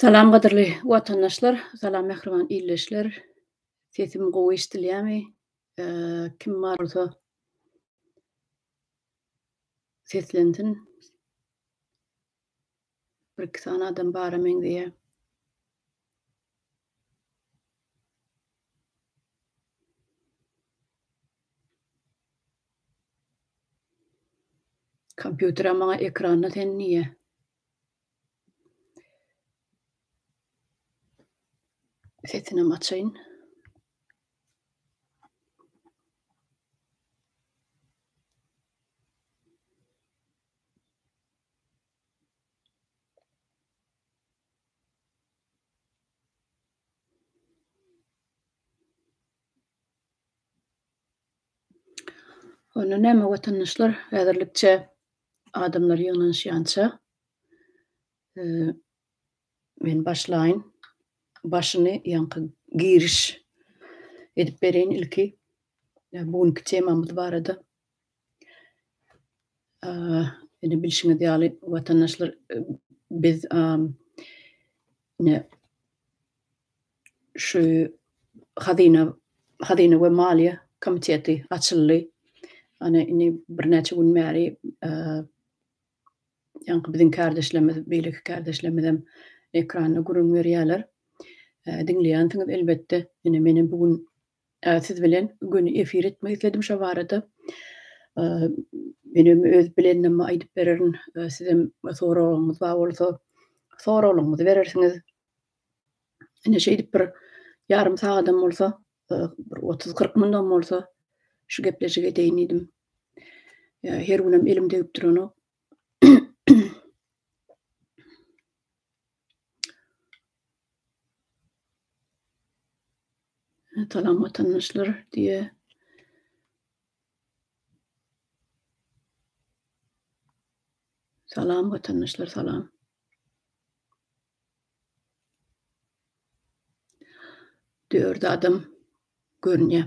Salam gadyrly watandaşlar, salam mähriban ildeşler. Sesim gowy eşidilýärmi? Kim bar bolsa seslensin. Bir iki sany adam bara meňzeýär. Kompýuterem maňa ekranda sen diýýär. Sesinem açaýyn. Onda näme watandaşlar, häzirlikçe adamlar ýygnanyşýança men başlaýyn. Başyny ýaňky giriş edip bereýin ilki. Bu günki temamyz barada. Ine bilşiňiz ýaly watandaşlar biz ine şu hazyna hazyna we maliýe komiteti açyldy. Ana indi birnäçe gün bäri ýaňky biziň kärdeşlerimiz, beýleki kärdeşlerimizem ekranda gürrüň berýärler. Diňleýänsiňiz elbetde. Ine menem bu gün siz bilen göni efir etmek isledim şo barada. Menem öz bilenlerimi aýdyp bererin. Sizem soragyňyz bar bolsa soraglaryňyzy berersiňiz. Ine şeýdip bir ýarym sagadam bolsa, bir 30-40 mundam bolsa şu gepleşigi edeýin diýdim. Her günem elim degip duranok. Salam watandaşlar diýe. Salam watandaşlar salam. Dört adam görünýär.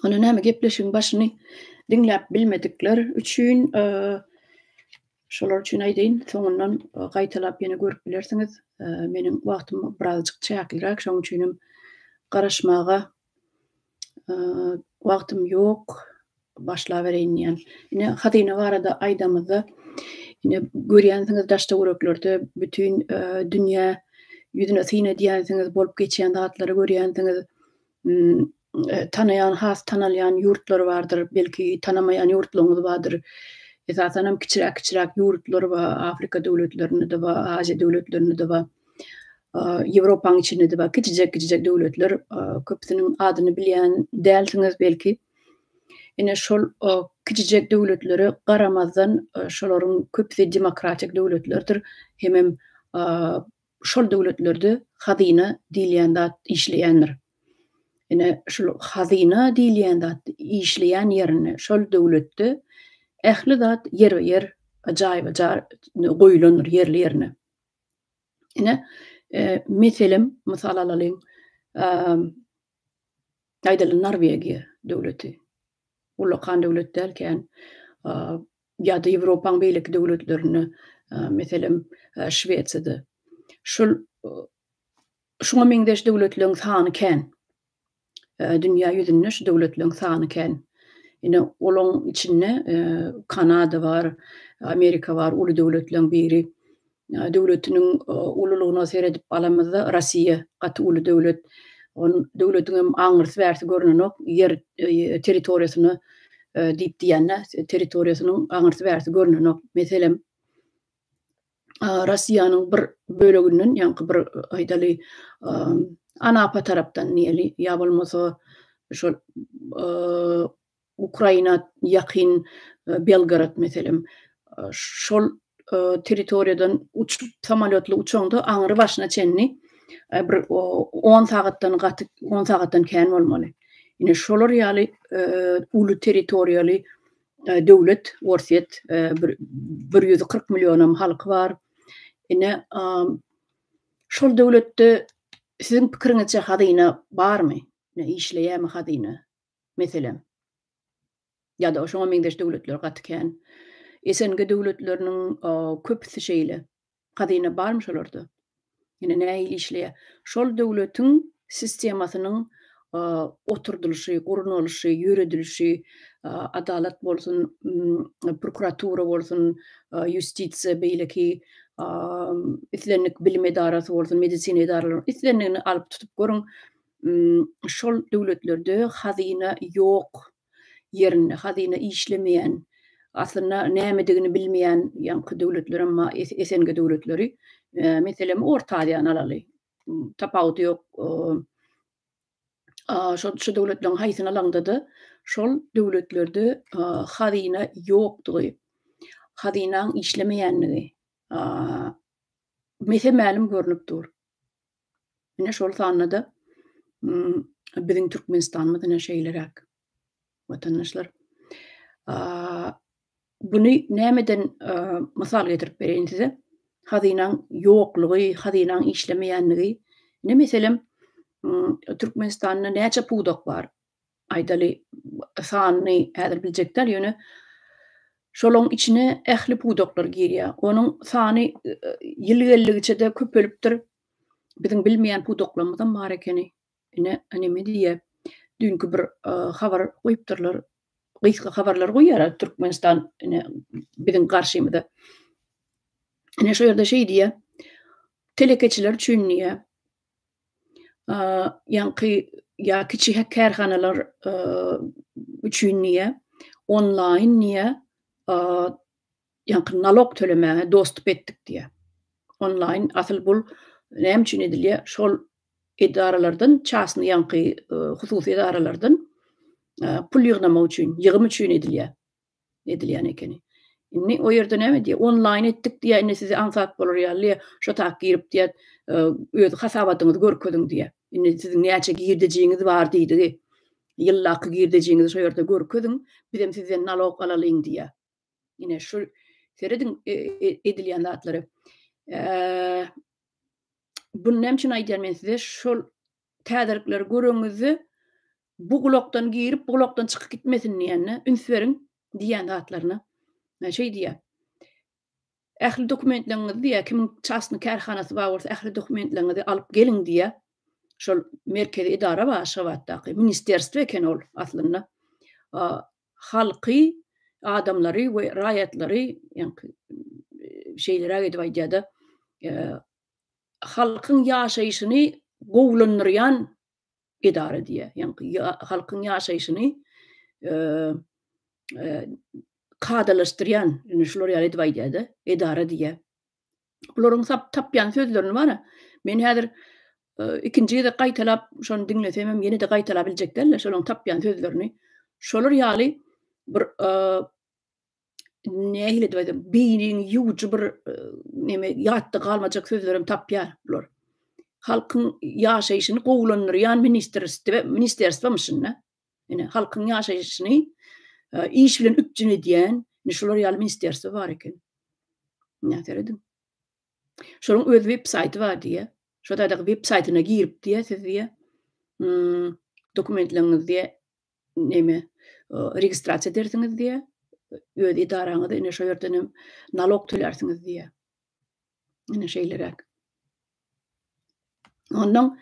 Onda näme gepleşigiň başyny diňläp bilmedikler üçin şolar üçin aýdaýyn, soňundan gaýtalap ýene görüp bilersiňiz. Meniň wagtym birazjyk çäkliräk, şonuň üçinem garaşmaga wagtym ýok. Başlabereýin diýýän. Ine, hazyna barada aýdamyzda, ine, görýänsiňiz daş-töwereklerde bütin dünýä ýüzüne syn edýänsiňiz, bolup geçýän zatlary görýänsiňiz. Tanaýan, has tanalýan ýurtlar bardyr, belki tanamaýan ýurtlaryňyz bardyr. Esasanam kiçiräk-kiçiräk ýurtlar bar, Afrika döwletlerinde-de bar, Aziýa döwletlerinde-de bar. Ýewropanyň içinde-de bar kiçijek-kiçijek döwletler, köpüsiniň adyny bilýän dälsiňiz belki. Ine şol kiçijek döwletlere garamazdan şolaryň köpüsi demokratik döwletlerdir. Hemem şol döwletlerde hazyna diýilýän zat işleýändir. Ine şul hazyna diýilýän zat işleýän ýerinde şol döwletde ähli zat ýerbe-ýer, jaýba-jaý goýulandyr ýerli-ýerine. Ine, meselem, mysal alalyň, aýdaly Norwegiýa döwleti. Ullakan döwlet däl kän. Ýa-da Ýewropaň beýleki döwletlerinde, meselem, Şwesiýada. Şol şuňa meňzeş döwletleriň sany kän. Dünýä ýüzünde şu döwletleriň sany kän. Ine, olaň içinde Kanada bar, Amerika bar, uly döwletleriň biri. Döwletiniň ululygyna seredip alamyzda, Rossiýa gaty uly döwlet. Ol döwletiň hem aňyrsy-bärsi görnenok, ýer territoriýasyna diýip diýende, territoriýasynyň aňyrsy-bärsi görnenok. Meselem, Rossiýanyň bir böleginden, ýaňky bir aýdaly Anapa tarapdan diýeli, ýa bolmasa şol Ukraina ýakyn Belgorod meselem, şol territoriýadan uçup samolýotly uçaňda aňry başyna çenli bir on sagatdan gaty on sagatdan kän bolmaly. Ine şolar ýaly uly territoriýaly döwlet Orsýet bir 140 millionam halky bar. Ine şol döwletde siziň pikiriňizçe hazyna barmy? Ine işleýärmi hazyna? Meselem. Ýa-da şoňa meňzeş döwletler gaty kän. SNG döwletleriniň köpüsi şeýle. Hazyna barmy şolarda? Ine nähili işleýär. Şol döwletiň sistemasynyň oturdylyşy, gurnalyşy, ýöredilişi, adalat bolsun, prokuratura bolsun, ýustisiýa, beýleki islendik bilim edarasy bolsun, medisina edaralary, islendigini alyp tutup görüň, şol döwletlerde hazyna ýok ýerinde, hazyna işlemeýän, aslynda nämedigini bilmeýän ýaňky döwletlerem bar, SNG döwletleri. Meselem, Orta Aziýany alaly. Tapawudy ýok. Şol şu döwletleriň haýsyny alaňda-da, şol döwletlerde hazyna ýokdugy, hazynaň işlemeýändigi mese-mälim görnüp dur. Ine şol sanda-da biziň Türkmenistanymyz ine şeýleräk watandaşlar. Buny nämeden mysal getirip bereýin size? Hazynaň ýoklugy, hazynaň işlemeýänligi. Ine meselem, Türkmenistanda näçe pudak bar? Aýdaly, sanyny häzir biljek däl, ýöne şolaň içine ähli pudaklar girýär. Onuň sany ýyl geldigiçe-de köpelipdir. Biziň bilmeýän pudaklarymyzam bar ekeni. Ine, neme diýýär, düýnki bir habar goýupdyrlar. Gysga habarlar goýýar Türkmenistan ine biziň garşymyza. Ine şu ýerde şeý diýýär. Telekeçiler üçin diýýär. Ýaňky ýa kiçi kärhanalar üçin diýýär. Onlaýn diýýär. Ýaňky nalog tölemäge dostup etdik diýýär. Onlaýn asyl bul näme üçin edilýär? Şol edaralardan, çasny ýaňky hususy edaralardan pul ýygnamak üçin, ýygym üçin edilýär. Edilýän ekeni. Indi o ýerde näme diýýär? Onlaýn etdik diýýär, indi size aňsat bolar ýaly diýýär. Şo tak girip diýýär, öz hasabatyňyzy görkeziň diýýär. Indi siziň näçe girdejiňiz bar diýdigi. Ýyldaky girdejiňizi şo ýerde görkeziň, bizem sizden nalog alalyň diýýär. Ine şu serediň edilýän zatlary. Bunu näme üçin aýdýan men size? Şol täzelikleri göreňizde bu gulakdan girip, bu gulakdan çykyp gitmesin diýende üns beriň diýýän zatlaryna. Şeý diýýär. Ähli dokumentleriňizi diýýär, kimiň çasny kärhanasy bar bolsa ähli dokumentleriňizi alyp geliň diýýär. Şol merkezi edara bar Aşgabatdaky, ministerstwo eken ol aslynda. Halky, adamlary we raýatlary ýaňky şeýleräk edip aýdýar-da, halkyň ýaşaýşyny gowulandyrýan edara diýýär. Ýaňky halkyň ýaşaýşyny kadalaşdyrýan, indi şular ýaly edip aýdýar-da, edara diýýär. Bularyň sap tapýan sözlerini bar-a, men häzir ikinji gezek gaýtalap şony diňlesemem ýene-de gaýtalap biljek däl-de, şolaryň tapýan sözlerini. Şolar ýaly bir nähili edip aýtsam, beýniňi ýuwujy bir neme ýatda galmajak sözlerem tapýar bular. Halkyň ýaşaýşyny gowulandyrýan ministrstwe ministerstwamyşyn-da. Ine, halkyň ýaşaýşyny iş bilen üpjün edýän, ine şular ýaly ministerstwo bar eken. Ine, serediň. Şolaryň öz web saýty bar diýýär. Şo taýdaky web saýtyna girip diýýär, siz diýýär, dokumentleriňizi diýýär, neme, registrasiýa edersiňiz diýýär. Öz edaraňyzy ine şo ýerden hem nalog tölärsiňiz diýýär. Ine şeýleräk. Ondan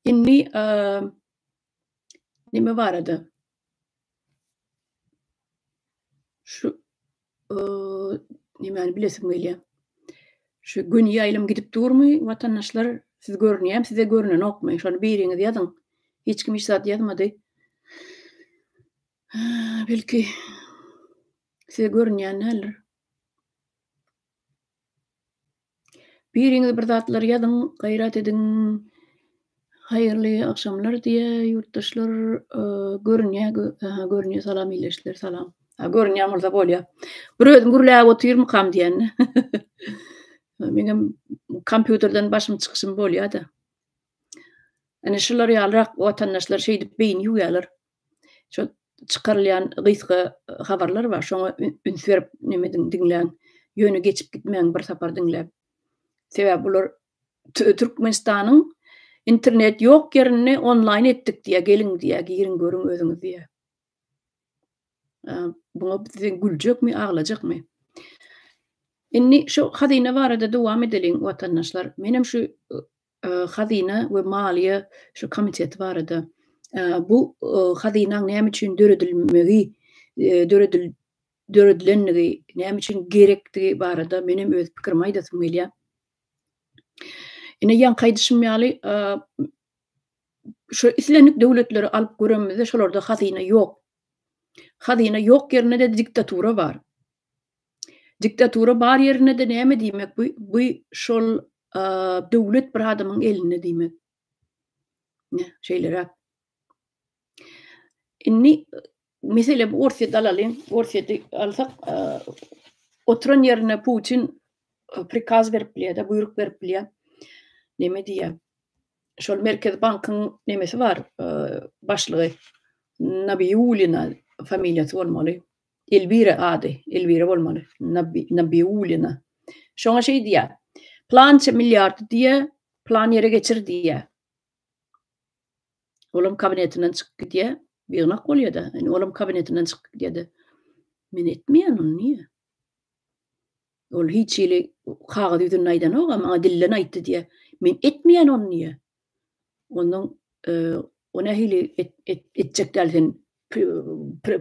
indi neme barada? Şu nemäni bilesim gelýär. Şu göni ýaýlym gidip durmy watandaşlar? Siz görünýärmi, size görünenokmy? Şony biriňiz ýazyň. Hiç kim hiç zat ýazmady. Belki size görünýän däldir. Biriňiz bir zatlar ýazyň, gaýrat ediň. Haýyrly agşamlar diýýär ýurtdaşlar. Görünýär, aha görünýär. Salam ildeşler, salam. Ha görünýän bolsa bolýar. Bir özüm gürläp otyrmykam diýende. Meňem kompýuterden başym çykyşym bolýar-da. Ine şular ýalyrak watandaşlar şeýdip beýni ýuwýarlar. Şo çykarylýan gysga habarlar bar, şoňa üns berip neme ediň, diňläň. Ýöne geçip gitmäň bir sapar diňläp. Sebäbi bular Türkmenistanyň internet ýok ýerinde onlaýn etdik diýýär, geliň diýýär, giriň görüň özüňiz diýýär. Buňa sen güljekmi, aglajakmy? Indi şu hazyna barada dowam edeliň watandaşlar. Menem şu. Hazyna we maliýe şu komiteti barada. Bu hazynaň näme üçin döredilmegi, döredil döredilenligi, näme üçin gerekdigi barada menem öz pikirimi aýdasym gelýär. Ine ýaňky aýdyşym ýaly, şu islendik döwletleri alyp göremizde şolarda hazyna ýok. Hazyna ýok ýerinde-de diktatura bar. Diktatura bar ýerinde-de näme diýmek bu? Bu şol döwlet bir adamyň elinde diýmek. Ne, şeýleräk. Indi meselem Orsýeti alalyň. Orsýeti alsak, oturan ýerinde Putin prikaz berip bilýär-de, buýruk berip bilýär. Neme diýýär? Şol Merkezi bankyň nemesi bar, başlygy Nabiullina familiýasy bolmaly. Elwira ady, Elwira bolmaly. Nabiullina. Şoňa şeý diýýär. Plança milliardy diýýär, plan ýere geçir diýýär. Olam kabinetinden çykyp gidýär. Ýygnak bolýar-da. Indi olam kabinetinden çykyp gidýär-de. Men etmeýän ony diýýär. Ol hiç hili kagyz ýüzünde aýdanok, maňa dilden aýtdy diýýär. Men etmeýän ony diýýär. Ondan o nähili etjek däl sen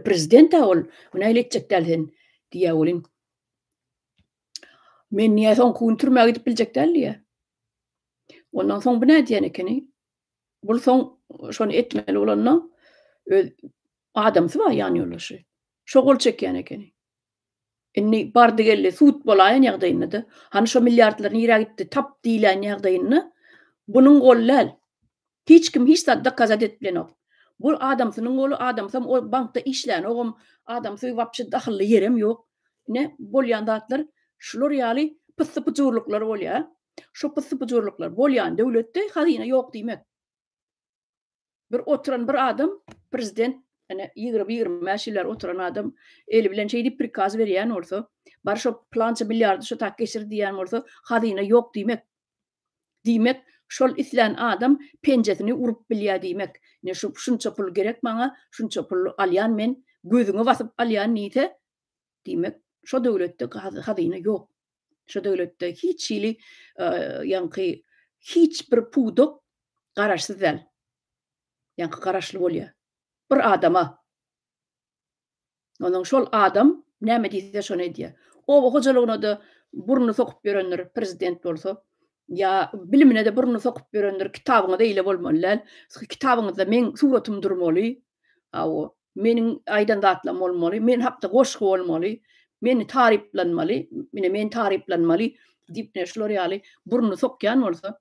prezident-ä ol, o nähili etjek däl sen diýýär welin. Men diýýär soňky gün türmä gidip biljek däl diýýär. Ondan soň bu nädýän ekeni? Bul soň şony etmeli bolanda öz adamsy bar ýan ýoldaşy. Şo gol çekýän ekeni. Indi bardy-geldi sud bolaýan ýagdaýynda-da, hany şo milliardlar nirä gitdi, tap diýlen ýagdaýynda bunuň goly däl. Hiç kim hiç zat dokazat edip bilenok. Bu adamsynyň goly, adamsam o bankda işlänogam, adamsy wapşe dahylly ýerem ýok. Ine, bolýan zatlar şular ýaly pyssy-pyjurlyklar bolýar. Şo pyssy-pyjurlyklar bolýan döwletde hazyna ýok diýmek. Bir oturan bir adam prezident ene 20-25 ýyl bäri oturan adam eli bilen şeý diýip prikaz berýän bolsa, bar şo plança milliardy şo tak geçir diýýän bolsa, hazyna ýok diýmek. Diýmek, şol islän adam penjesini urup bilýär diýmek. Ine şu şunça pul gerek maňa, şunça pul alýan men, gözüňi basyp alýan diýse, diýmek, şo döwletde hazyna ýok. Şu döwletde hiç hili ýaňky hiç bir pudak garaşsyz däl. Ýaňky garaşly bolýar. Bir adama. Onuň şol adam näme diýse şony edýär. Oba hojalygyna-da burnuny sokup ýörendir prezident bolsa. Ýa bilimine-de burnuny sokup ýörendir. Kitabyňyz eýle bolmaly däl. Kitabyňyzda meň suratym durmaly. Hawa. Meniň aýdan zatlarym bolmaly, men hakda goşgy bolmaly, meni taryplanmaly, ine men taryplanmaly diýip ine şular ýaly burnuny sokýan bolsa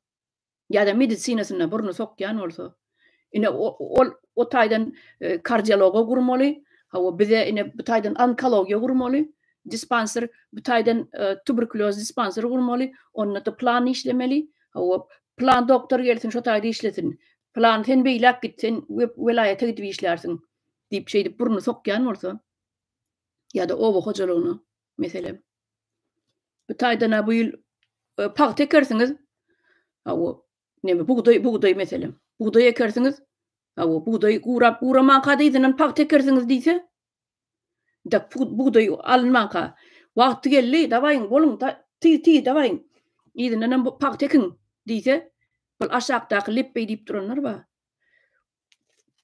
ýa-da medisinasynda burnuny sokýan bolsa, ine ol o taýdan kardiologa gurmaly, hawa bize ine bu taýdan onkologiýa gurmaly, dispanser, bu taýdan tuberkulýoz dispanseri gurmaly, onda-da plan işlemeli, hawa plan doktor gelsin şo taýda işlesin, Pylan sen beýläk git, sen welaýata gidip işlärsiň diýip şeýdip burnuny sokýan bolsa ýa-da oba hojalygyna meselem. Bu taýdan-a bu ýyl e, pagta ekersiňiz. Hawa, neme bugdaý, bugdaý meselem. Bugdaý ekersiňiz. Hawa, bugdaý gurap guramanka-da yzyndan pagta ekersiňiz diýse, da bugdaý alynmanka wagty geldi, dawaýyň, boluň, tiz tiz dawaýyň. Yzyndan hem pagta ekiň diýse, Bul aşakdaky lepbeý diýip duranlar bar.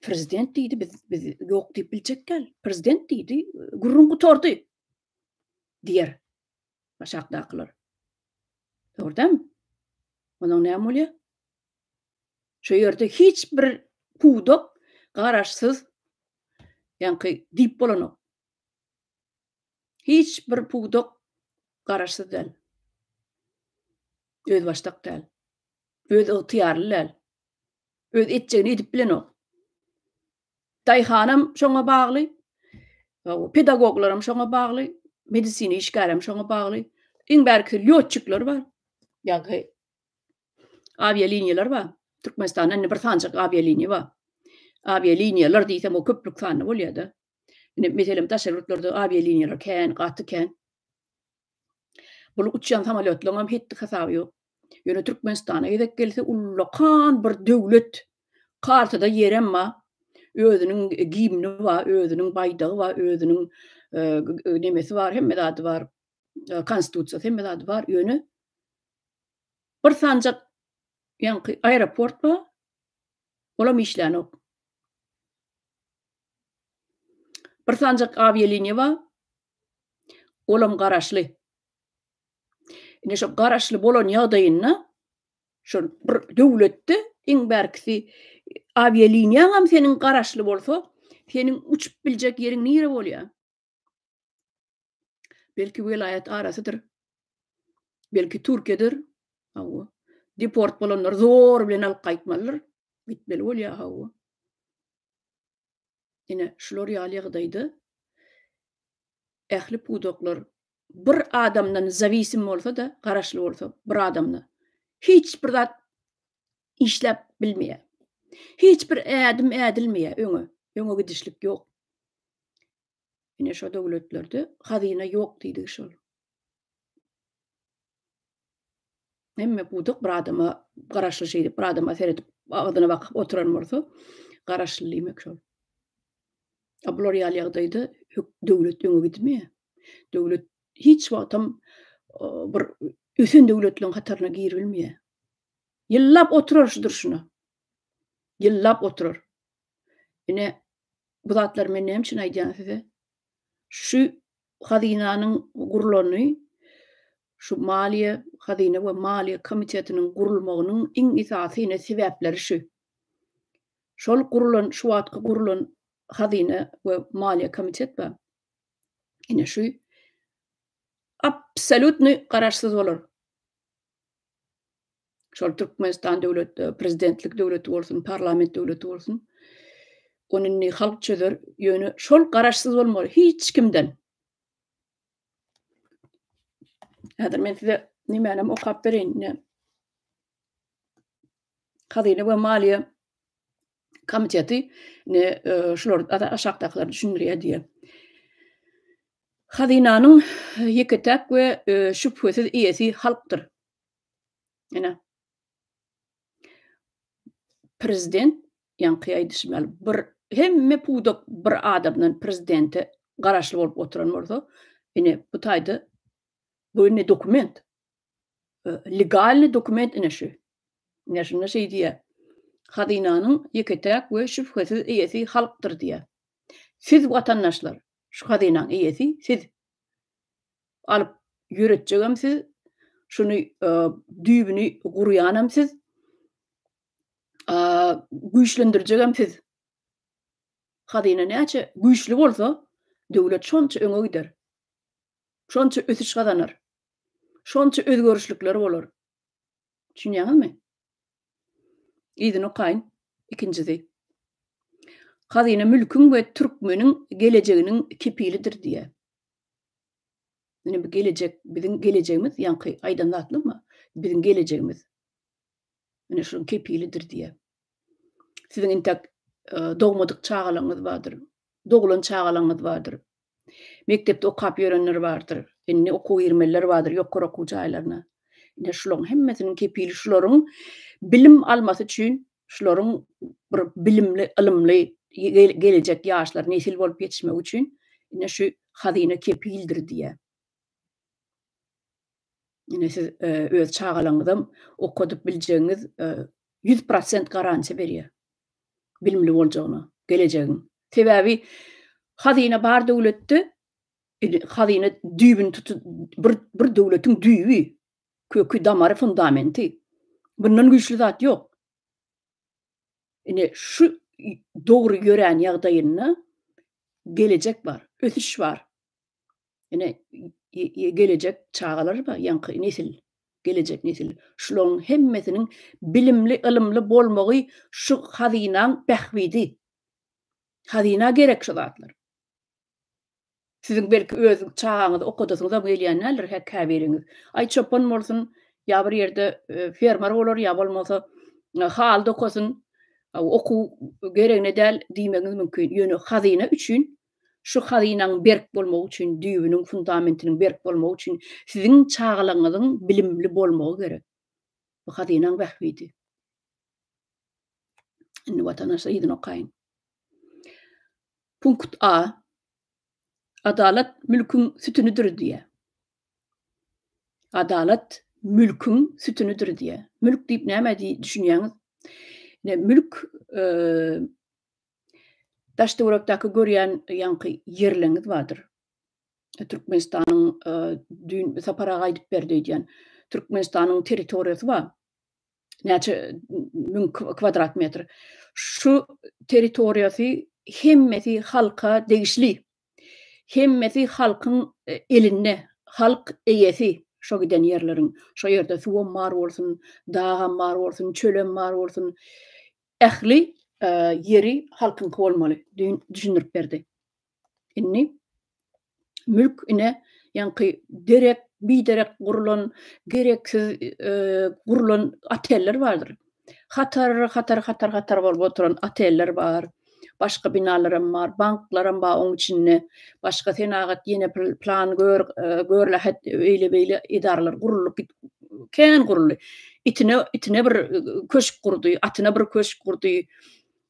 Prezident diýdi, biz biz ýok diýip biljek däl. Prezident diýdi, gürrüň gutardy. Diýer. Aşakdakylar. Dogry dälmi? Ondan näme bolýar? Şu ýerde hiç bir pudak garaşsyz ýaňky diýip bolanok. Hiç bir pudak garaşsyz däl. Özbaşdak däl. Öz ygtyýarly däl. Öz etjegini edip bilenok. Daýhanam şoňa bagly, pedagoglaram şoňa bagly, medisina işgärem şoňa bagly. Iň bärkisi lýotçikler bar. Ýagny awialiniýalar bar. Türkmenistanda indi bir sanjak awialiniýa bar. Awialiniýalar diýsem o köplük sanly bolýar-da. Indi meselem daşary ýurtlarda awialiniýalar kän, gaty kän. Bul uçýan samolýotlaryň hem hetdi hasaby ýok. Ýöne Türkmenistana gezek gelse ullakan bir döwlet. Kartada ýerem bar. Özüniň gimni bar, özüniň baýdagy bar, özüniň nemesi bar, hemme zady bar. Konstitusiýasy hemme zady bar. Ýöne bir sanjak. Ýaňky aeroport bar. Olam işlänok. Bir sanjak awialiniýa bar. Olam garaşly. Ine şo garaşly bolan ýagdaýynda şol bir döwletde iň bärkisi awialiniýaňam seniň garaşly bolsa, seniň uçup biljek ýeriň nire bolýar? Belki welaýat arasydyr. Belki Türkiýedir. Hawa. Deport bolanlar zor bilen alyp gaýtmalydyr. Gitmeli bolýar, hawa. Ine, şular ýaly ýagdaýda ähli pudaklar bir adamdan zawisim bolsa-da, garaşly bolsa bir adamda hiç bir zat işläp bilmeýär. Hiç bir ädim ädilmeýär öňe. Öňe gidişlik ýok. Ine şo döwletlerde hazyna ýok diýdigi şol. Hemme pudak bir adama garaşly şeýdip bir adama seredip agzyna bakyp oturan bolsa garaşly diýmek şol. A bular ýaly ýagdaýda döwlet öňe gitmeýär. Döwlet hiç wagtam bir ösen döwletleriň hataryna giribilmeýär. Ýyllap oturar şu durşuna. Ýyllap oturar. Ine bu zatlary men näme üçin aýdýan size? Şu hazynanyň gurlany şu maliýe, hazyna we maliýe komitetiniň gurulmagynyň iň esasy ine sebäpleri şu. Şol gurulan, şu wagtky gurulan hazyna we maliýe komitet bar. Ine şu absolýutny garaşsyz bolar. Şol Türkmenistan döwlet, e, prezidentlik döwleti bolsun, parlament döwleti bolsun. Ony indi halk çözer. Ýöne şol garaşsyz bolmaly hiç kimden. Häzir men size nämänem okap bereýin. Ine. Hazyna we maliýe komiteti ne e, şular aşakdakylary düşündirýär diýýär. Hazynanyň ýeke-täk we e, şübhesiz eýesi halkdyr. Ine. Prezident ýaňky aýdyşym ýaly bir hemme pudak bir adamdan prezidente garaşly bolup oturan bolsa, ine bu taýda bu indi dokument. Legalny dokument ine şu. Ine şunda şeý diýýär. Hazynanyň ýeke-täk we şübhesiz eýesi halkdyr diýýär. Siz watandaşlar, şu hazynaň eýesi siz. Alyp ýöretjegem siz, şuny düýbüni gurýanam siz, güýçlendirjegem siz. Hazyna näçe güýçli bolsa, döwlet şonça öňe gider. Şonça ösüş gazanar. Şonça özgerişlikler bolar. Düşünýäňizmi? Yzyny okaýyn. Ikinjisi. Hazyna mülküň we türkmeniň gelejeginiň kepilidir diýýär. Ine bu gelejek, biziň gelejegimiz, ýaňky aýdan zatlarym biziň gelejegimiz. Ine şunuň kepilidir diýýär. Siziň intäk e, dogmadyk çagalaryňyz bardyr. Doglan çagalaryňyz bardyr. Mekdepde okap ýörenler bardyr. Indi okuw girmeliler bardyr ýokary okuw jaýlaryna. Ine şularyň hemmesiniň kepili şularyň bilim almasy üçin şularyň bir bilimli, ylymly gelejek ýaşlar nesil bolup ýetişmegi üçin ine şu hazyna kepildir diýýär. Ine siz e, öz çagalaryňyzam okadyp biljegiňiz 100% e, garantiýa berýär. Bilimli boljagyna, gelejegiň. Sebäbi hazyna bar döwletde hazyna düýbüni tutup bir bir döwletiň düýbi, köki, damary, fundamenti. Bundan güýçli zat ýok. Ine şu dogry ýörän ýagdaýynda gelejek bar, ösüş bar. Ine gelejek çagalar bar, ýaňky nesil, gelejek nesil. Şularyň hemmesiniň bilimli, ylymly bolmagy şu hazynaň bähbidi. Hazyna gerek şu zatlar. Siziň belki öz çagaňyzy okadasyňyzam gelýän däldir hä käbiriňiz. Aý çopan bolsun, ýa bir ýerde e, fermer bolar, ýa bolmasa e, haly dokasyn, okuw geregine däl diýmegiňiz mümkin. Ýöne hazyna üçin şu hazynaň berk bolmagy üçin, düýbüniň fundamentiniň berk bolmagy üçin siziň çagalaryňyzyň bilimli bolmagy gerek. Bu hazynaň bähbidi. Indi watandaşlar yzyny okaýyn. Punkt A. Adalat mülküň sütünidir diýýär. Adalat mülküň sütünidir diýýär. Mülk diýip nämä düşünýäňiz? Ine, mülk daş-töwerekdäki görýän ýaňky ýerleňiz bardyr. Türkmenistanyň düýn Sapar aga aýdyp berdi öýdýän. Türkmenistanyň territoriýasy bar. Näçe müň kwadrat metr. Şu territoriýasy hemmesi halka degişli. Hemmesi halkyň elinde. Halk eýesi şo giden ýerleriň. Şo ýerde suwam bar bolsun, dagam bar bolsun, çölem bar bolsun. Ähli ýeri halkyňky bolmaly. Düýn düşündirip berdi. Indi mülk ine ýaňky derek, biderek gurlan, gereksiz gurlan oteller bardyr. Hatar, hatar, hatar, hatar bolup oturan oteller bar. Başga binalaram bar, banklaram bar oň içinde. Başga senagat ýene plan gör, görlähet eýle-beýle edaralar gurlup kän guruldy. Itine, itine bir köşk gurdy, atyna bir köşk gurdy.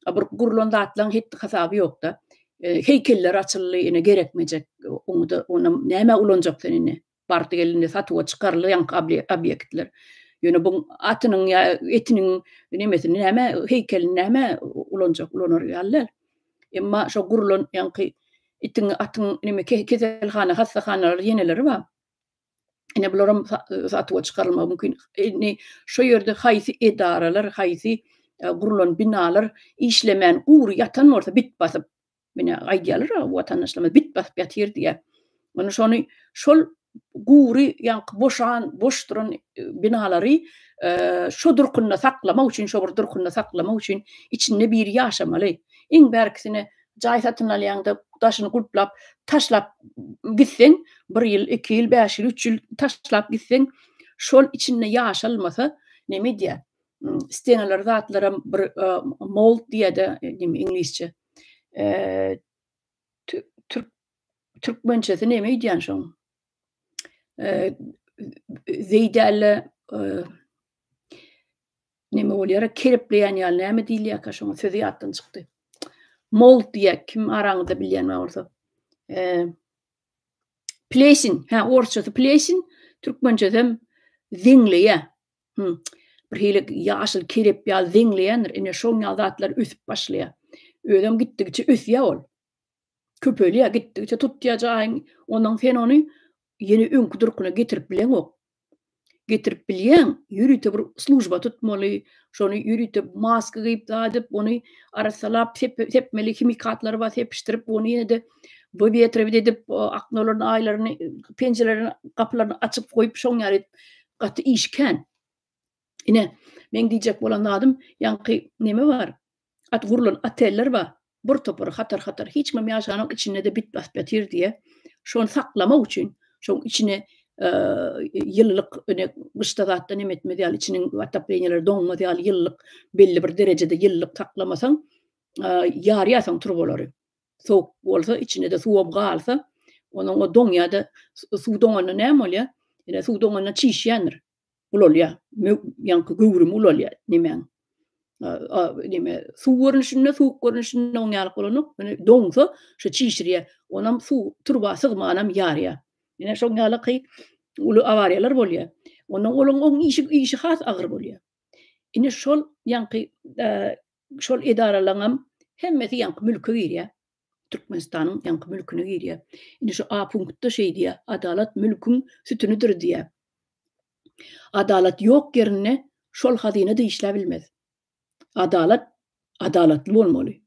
A bir gurlan zatlaryň hetdi hasaby ýokda. Heýkeller açyldy, ine gerekmejek. Oňa-da onam nämä ulanjak sen indi? Bardy gelindi satuwa çykaryldy ýaňky obýektler. Ýöne bu atynyň ýa etiniň nemesini nämä, heýkelini nämä ulanjak, ulanar ýaly däl. Emma şo gurlan ýaňky itiň, atyň neme keselhana, hassahanalar ýeneleri bar. Ine bularam satuwa çykarylmagy mümkin. Indi şo ýerde haýsy edaralar, haýsy gurlan binalar işlemän gury ýatan bolsa bit basyp, ine aýdýarlar watandaşlarymyz bit basyp ýatyr diýýär. Ony şony şol gury ýaňky boşan, boş duran binalary şo durkunda saklamak üçin, şo bir durkunda saklamak üçin içinde biri ýaşamaly. Iň bärkisine Jaý satyn alýaňda daşyny gulplap taşlap gitseň, bir ýyl, iki ýyl, bäş ýyl, üç ýyl taşlap gitseň, şol içinde ýaşalmasa neme edýär? Stenalar zatlaram bir mold diýýär-de neme iňlisçe. Türk türkmençesi neme öýdýän şoň? Zeý däl-de Neme bolýar, kerepleýän ýaly näme diýilýärkä şoňa sözi ýatdan çykdy. Mold diýýär, kim araňyzda bilýän bar bolsa. Plesin, hä, orsçasy plesin, türkmençesem zeňleýär. Hm. Bir hili ýaşyl kerep ýaly zeňleýändir. Ine şoň ýaly zatlar ösüp başlaýar. Özem gitdigiçe ösýär ol. Köpelýär, gitdigiçe tutýar jaýyň. Ondan sen ony ýene öňki durkuna getirip bileňok. Getirip bilýäň, ýörite bir služba tutmaly, şony ýörite maska geýip zat edip, ony arassalap sepmeli, himikatlary bar sepişdirip, ony ýene-de wywetrewit edip, oknolaryny, aýlaryny, penjirelerini, gapylaryny açyp goýup, şoň ýaly edip, gaty iş kän. Ine, meň diýjek bolan zadym, ýaňky neme bar, at gurlan oteller bar, bir topary hatar-hatar, hiç kimem ýaşanok, içinde-de bit basyp ýatyr diýýär. Şony saklamak üçin, şoň içine ýylylyk, ine, gyşda zatda neme etmez ýaly, içiniň otopleniýaleri doňmaz ýaly ýylylyk, belli bir derejede ýylylyk saklamasaň, ýarýarsyň turbalary. Sowuk bolsa, içinde-de suwam galsa, onuň o doňýar-da, suw doňanda näme bolýar? Ine, suw doňanda çişýändir. Ulalýar. Ýaňky göwrümi ulalýar nemäň. Neme suw görnüşinde, suwuk görnüşinde oň ýaly bolanok. Ýöne doňsa şu çişirýär. Onam suw turba sygmanam ýarýar. Ine şoň ýalyky uly awariýalar bolýar. Ondan olaň oň işi işi has agyr bolýar. Ine şol ýaňky şol edaralaryňam hemmesi ýaňky mülke girýär. Türkmenistanyň ýaňky mülküne girýär. Indi şu A punktda şeý diýýär, Adalat mülküň sütünidir diýýär. Adalat ýok ýerinde şol hazyna-da işläbilmez. Adalat adalatly bolmaly.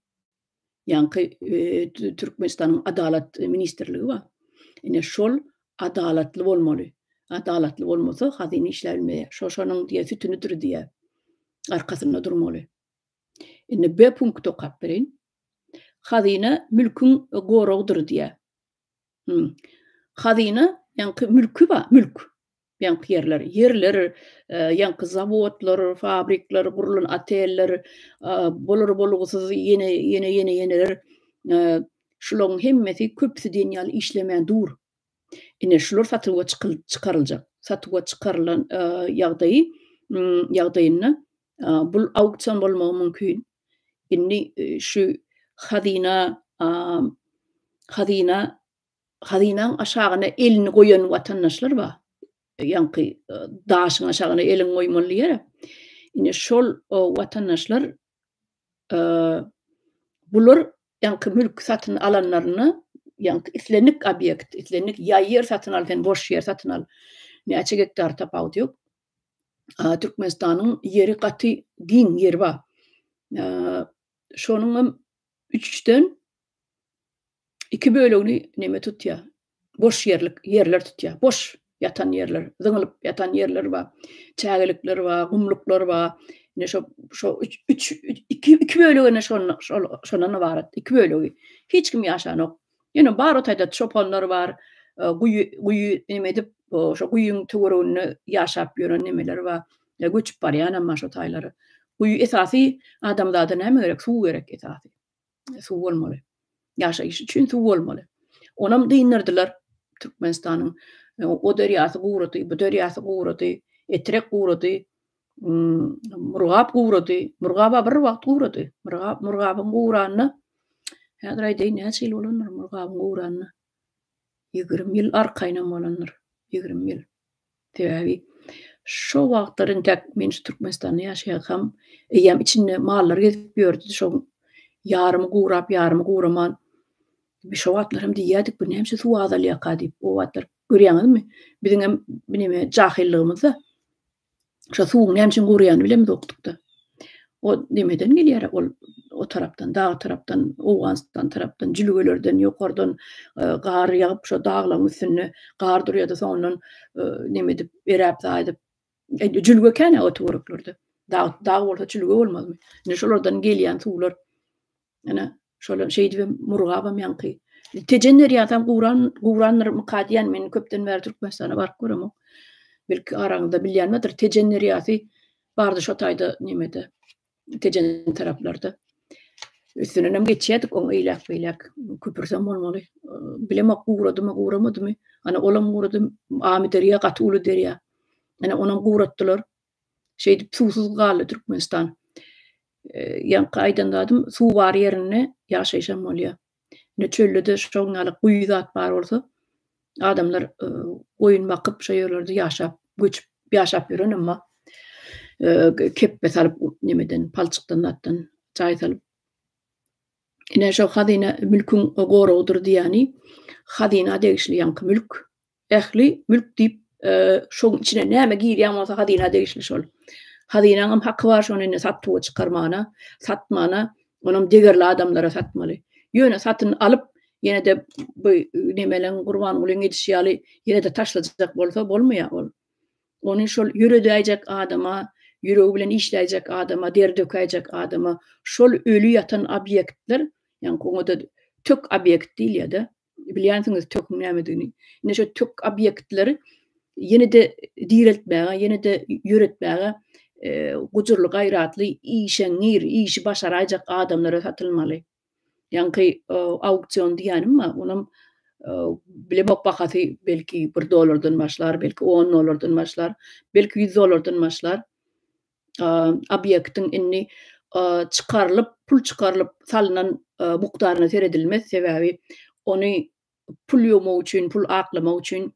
Ýaňky Türkmenistanyň Adalat ministrligi bar. Ine şol adalatly bolmaly. Adalatly bolmasa hazyna işläbilmeýär. Şo şonuň diýýär sütünidir diýýär. Arkasynda durmaly. Indi B punkty okap bereýin. Hazyna mülküň goragydyr diýýär. Hmm. Hazyna ýaňky mülki bar, mülk. Ýaňky ýerler, ýerler, e, ýaňky zawodlar, fabrikler, gurlan oteller, e, bolar bolgusyz ýene ýene ýene ýeneler e, şularyň hemmesi köpüsi diýen ýaly işlemän dur. Ine şular satuwa çykaryljak. Satuwa çykarylan ýagdaýy ýagdaýynda bul auksion bolmagy mümkin. Indi şu hazyna hazyna hazynaň aşagyna elini goýan watandaşlar bar. Ýaňky daşyň aşagyna eliňi goýmaly diýer. Ine şol watandaşlar bular ýaňky mülk satyn alanlarynda ýaňky islendik obýekt, islendik ýaý ýer satyn al sen boş ýer satyn al. Näçe gektar tapawudy ýok. Türkmenistanyň ýeri gaty giň ýeri bar. Şonuň hem üçden iki bölegini neme tutýar? Boş ýerlik ýerler tutýar. Boş ýatan ýerler, zyňylyp ýatan ýerler bar. Çägelikler bar, gumluklar bar. Ine şo şo üç üç iki iki bölegine şonda şol şondan ybarat. Iki bölegi. Hiç kim ýaşanok. Ýöne bar o taýda çopanlar bar. Guýy guýy neme edip, şo guýyň töwereginde ýaşap ýören nemeler bar. Göçüp barýanam bar şo taýlara. Guýy esasy adamzada näme gerek? Suw gerek esasy. Suw bolmaly. Ýaşaýyş üçin suw bolmaly. Onam dynyrdylar Türkmenistanyň. O derýasy gurady, bu derýasy gurady, Etrek gurady, Murgap gurady. Murgaba bir wagt gurady. Murgap, Murgabyň guranyna häzir aýdaýyn näçe ýyl bolandyr Murgabyň guranyna. 20 ýyl arkaýynam bolandyr. 20 ýyl. Sebäbi şo wagtlar entäk men şu Türkmenistanda ýaşaýarkam eýýäm içinde mallar gezip ýördi. Şo ýarymy gurap, ýarymy guraman. Şo wagtlar hem diýýärdik, bu näme üçin suw azalýarka diýip. O wagtlar görýäňizmi? Biziň hem neme jahyllygymyzda şo suwuň näme üçin guraýanyny bilemizokdyk-da. O nemeden gelýär ol o tarapdan, dag tarapdan, Owganystan tarapdan, jülgelerden, ýokardan gar ýagyp şo daglaryň üstünde gar durýar-da soňundan neme edip, eräp zat edip, jülge kän-ä o töwereklerde. Dag, dag bolsa jülge bolmazmy? Ine şolardan gelýän suwlar. Ine şolar şeýdibem Murgabam ýaňky. Tejen derýasam guran, gurandyr-myka diýýän, men köpden bäri Türkmenistana baryp göremok. Belki araňyzda bilýän bardyr. Tejen derýasy bardy şo taýda nemede, Tejen taraplarda. Üstündenem geçýärdik oň eýläk-beýläk. Köpürsem bolmaly. Bilemok guradymy, guramadymy. Ana olam gurady. Amyderýa gaty uly derýa. Ine onam guratdylar. Şeýdip suwsuz galdy Türkmenistan. Ýaňky aýdan zadym suw bar ýerinde ýaşaýyşam bolýar. Ine çölde-de şoň ýaly guýy zat bar bolsa adamlar goýun bakyp şo ýerlerde ýaşap, göçüp ýaşap ýörenem bar. Kepbe salyp nemeden palçykdan zatdan jaý salyp. Ine şo hazyna mülküň goragydyr diýýäni hazyna degişli ýaňky mülk Ähli mülk diýip, şoň içine näme girýän bolsa hazyna degişli şol. Hazynaňam haky bar şony indi satuwa çykarmana, satmana, onam degerli adamlara satmaly. Ýöne satyn alyp, ýene-de bu nemeleň Gurbangulyň edişi ýaly ýene-de taşlajak bolsa bolmaýar ol. Ony şol ýöredäýjek adama, ýüregi bilen işläýjek adama, der dökäýjek adama şol öli ýatan obýektler, ýaňky oňa-da tök obýekt diýilýär-de, Bilýänsiňiz töküň nämedigini. Ine şu tök obýektleri ýene-de direltmäge, ýene-de ýöretmäge gujurly, gaýratly, işeňňir, işi başaraýjak adamlara satylmaly. Ýaňky auksion diýýänim bar, onam bilemok bahasy belki bir dollardan başlar, belki on dollardan başlar, belki ýüz dollardan başlar. Obýektiň indi çykarylyp, pul çykarylyp salnan mukdaryna seredilmez, sebäbi ony pul ýuwmak üçin, pul aklamak üçin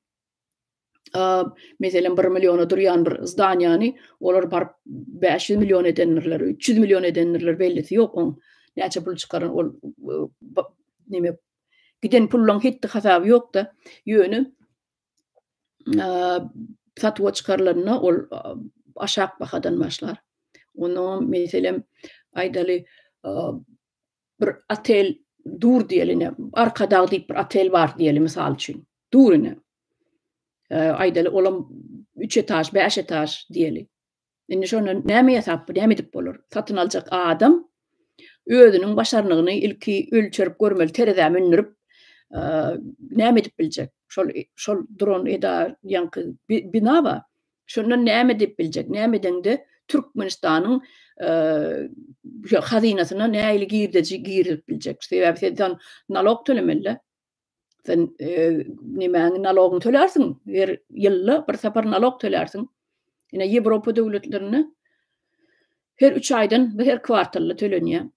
meselem bir milliona durýan bir zdaniýany olar baryp 500 million edendirler, 300 million edendirler, bellisi ýok oň näçe pul çykaran ol neme giden pullaryň hetdi hasaby ýok-da. Ýöne satuwa çykarylanda ol aşak bahadan başlar. Onnoňam meselem aýdaly bir otel dur diýeli ine Arkadag diýip bir otel bar diýeli mysal üçin. Dur ine. Aýdaly olam 3 etaž, 5 etaž diýeli. Indi şondan näme ýasap, näme edip bolar? Satyn aljak adam özüniň başarnygyny ilki ölçerip görmeli, terezä mündürip, näme edip biljek? Şol şol duran eda ýaňky bina bar. Şondan näme edip biljek? Näme edeňde Türkmenistanyň hazynasyna nähili girdeji girizip biljek? Sebäbi sen sen nalog tölemeli. Sen nemäňi nalogyňy tölärsiň, her ýylda bir sapar nalog tölärsiň. Ine Ýewropa döwletlerinde her 3 aýdan we her kwartalda tölenýär.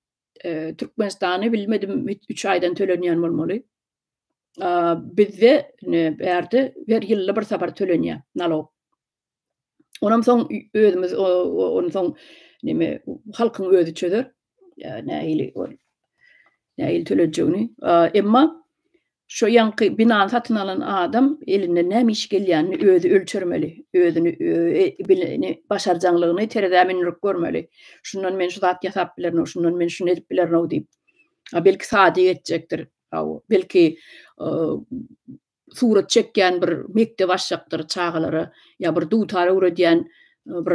Türkmenistany bilmedim 3 aýdan tölenýän bolmaly. Bizde ine bärde her ýylda bir sapar tölenýär nalog. Onam soň özümiz ony soň neme halkyň özi çözer. Nähili ol nähili tölenjegini. Emma şo ýaňky binany satyn alan adam elinden näme iş gelýänini özi ölçermeli. Özüni bilini başarjaňlygyny terezä mündürip görmeli. Şundan men şu zat ýasap bilerin, şundan men şuny edip bilerin diýip. A belki sadyk etjekdir. Belki surat çekýän bir mekdep açjakdyr çagalara ýa bir dutar öwredýän bir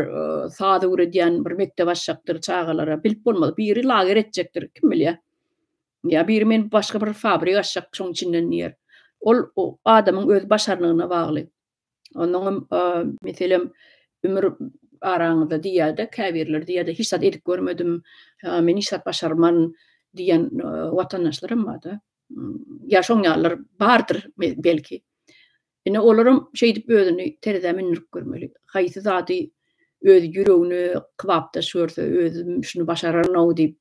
saz öwredýän bir mekdep açjakdyr çagalara bilip bolmaz. Biri lager etjekdir, kim bilýär. Ýa biri men başga bir fabrik açjak şoň içinden diýer. Ol adamyň öz başarnygyna bagly. Onnoňam meselem ömür araňyzda diýýär-de käbirleri diýýär-de hiç zat edip görmedim, men hiç zat başarman diýen watandaşlaram bar-da. Ýa şoň ýalylar bardyr belki. Ine olaram şeýdip özüni terezä mündürip görmeli. Haýsy zady öz ýüregine kybapdaş görse, özüm şuny başararyn-ow diýip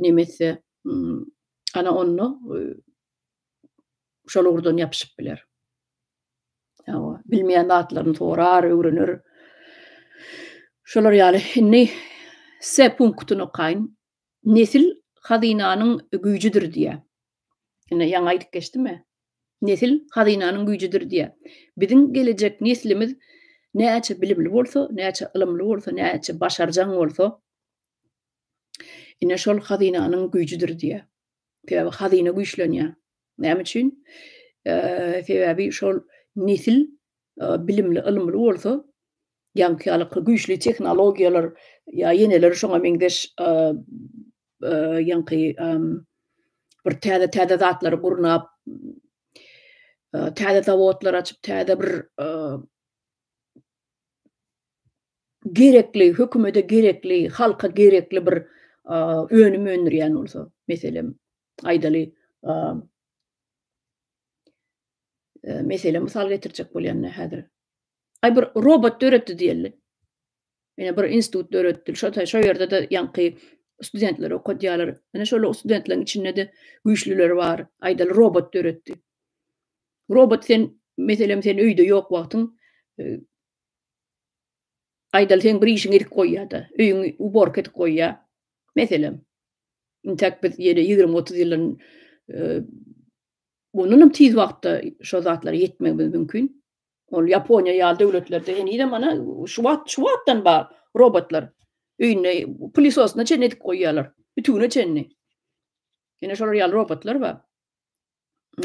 neme etse, ana onda şol ugurdan ýapyşyp biler. Hawa, bilmeýän zatlaryny sorar, öwrener. Şolar ýaly indi S punktyny okaýyn. Nesil hazynanyň güýjüdir diýýär. Ine, ýaňy aýdyp geçdim-ä. Nesil hazynanyň güýjüdir diýýär. Biziň gelejek neslimiz näçe bilimli bolsa, näçe ylymly bolsa, näçe başarjaň bolsa, ine şol hazynanyň güýjüdir diýýär. Sebäbi hazyna güýçlenýär. Näme üçin? Sebäbi şol nesil bilimli, ylymly bolsa, ýaňky ýaly güýçli tehnologiýalar ýa ýeneler şoňa meňzeş ýaňky bir täze-täze zatlary gurnap, täze zawodlar açyp, täze bir gerekli, hökümete gerekli, halka gerekli bir önüm öndürýän bolsa, meselem, aýdaly, meselem, mysal getirjek bolýan häzir. Aý bir robot döretdi diýeli. Ine bir institut döretdi. Şo şo ýerde-de ýaňky studentleri okadýarlar. Ine şol studentleriň içinde-de güýçlüleri bar. Aýdaly robot döretdi. Robot sen meselem sen öýde ýok wagtyň e, aýdaly seň bir işiňi edip goýýar-da, öýüňi uborka edip goýýar. Meselem, intäk biz ýene 20-30 ýyldan e, ondan hem tiz wagtda şo zatlara ýetmegimiz mümkin. Ol Ýaponiýa ýaly döwletlerde henizem ana şu wagt şu wagtdan bar robotlar. Öýünde pylisosyna çenli edip goýýarlar. Ütügine çenli. Ýene şolar ýaly robotlar bar.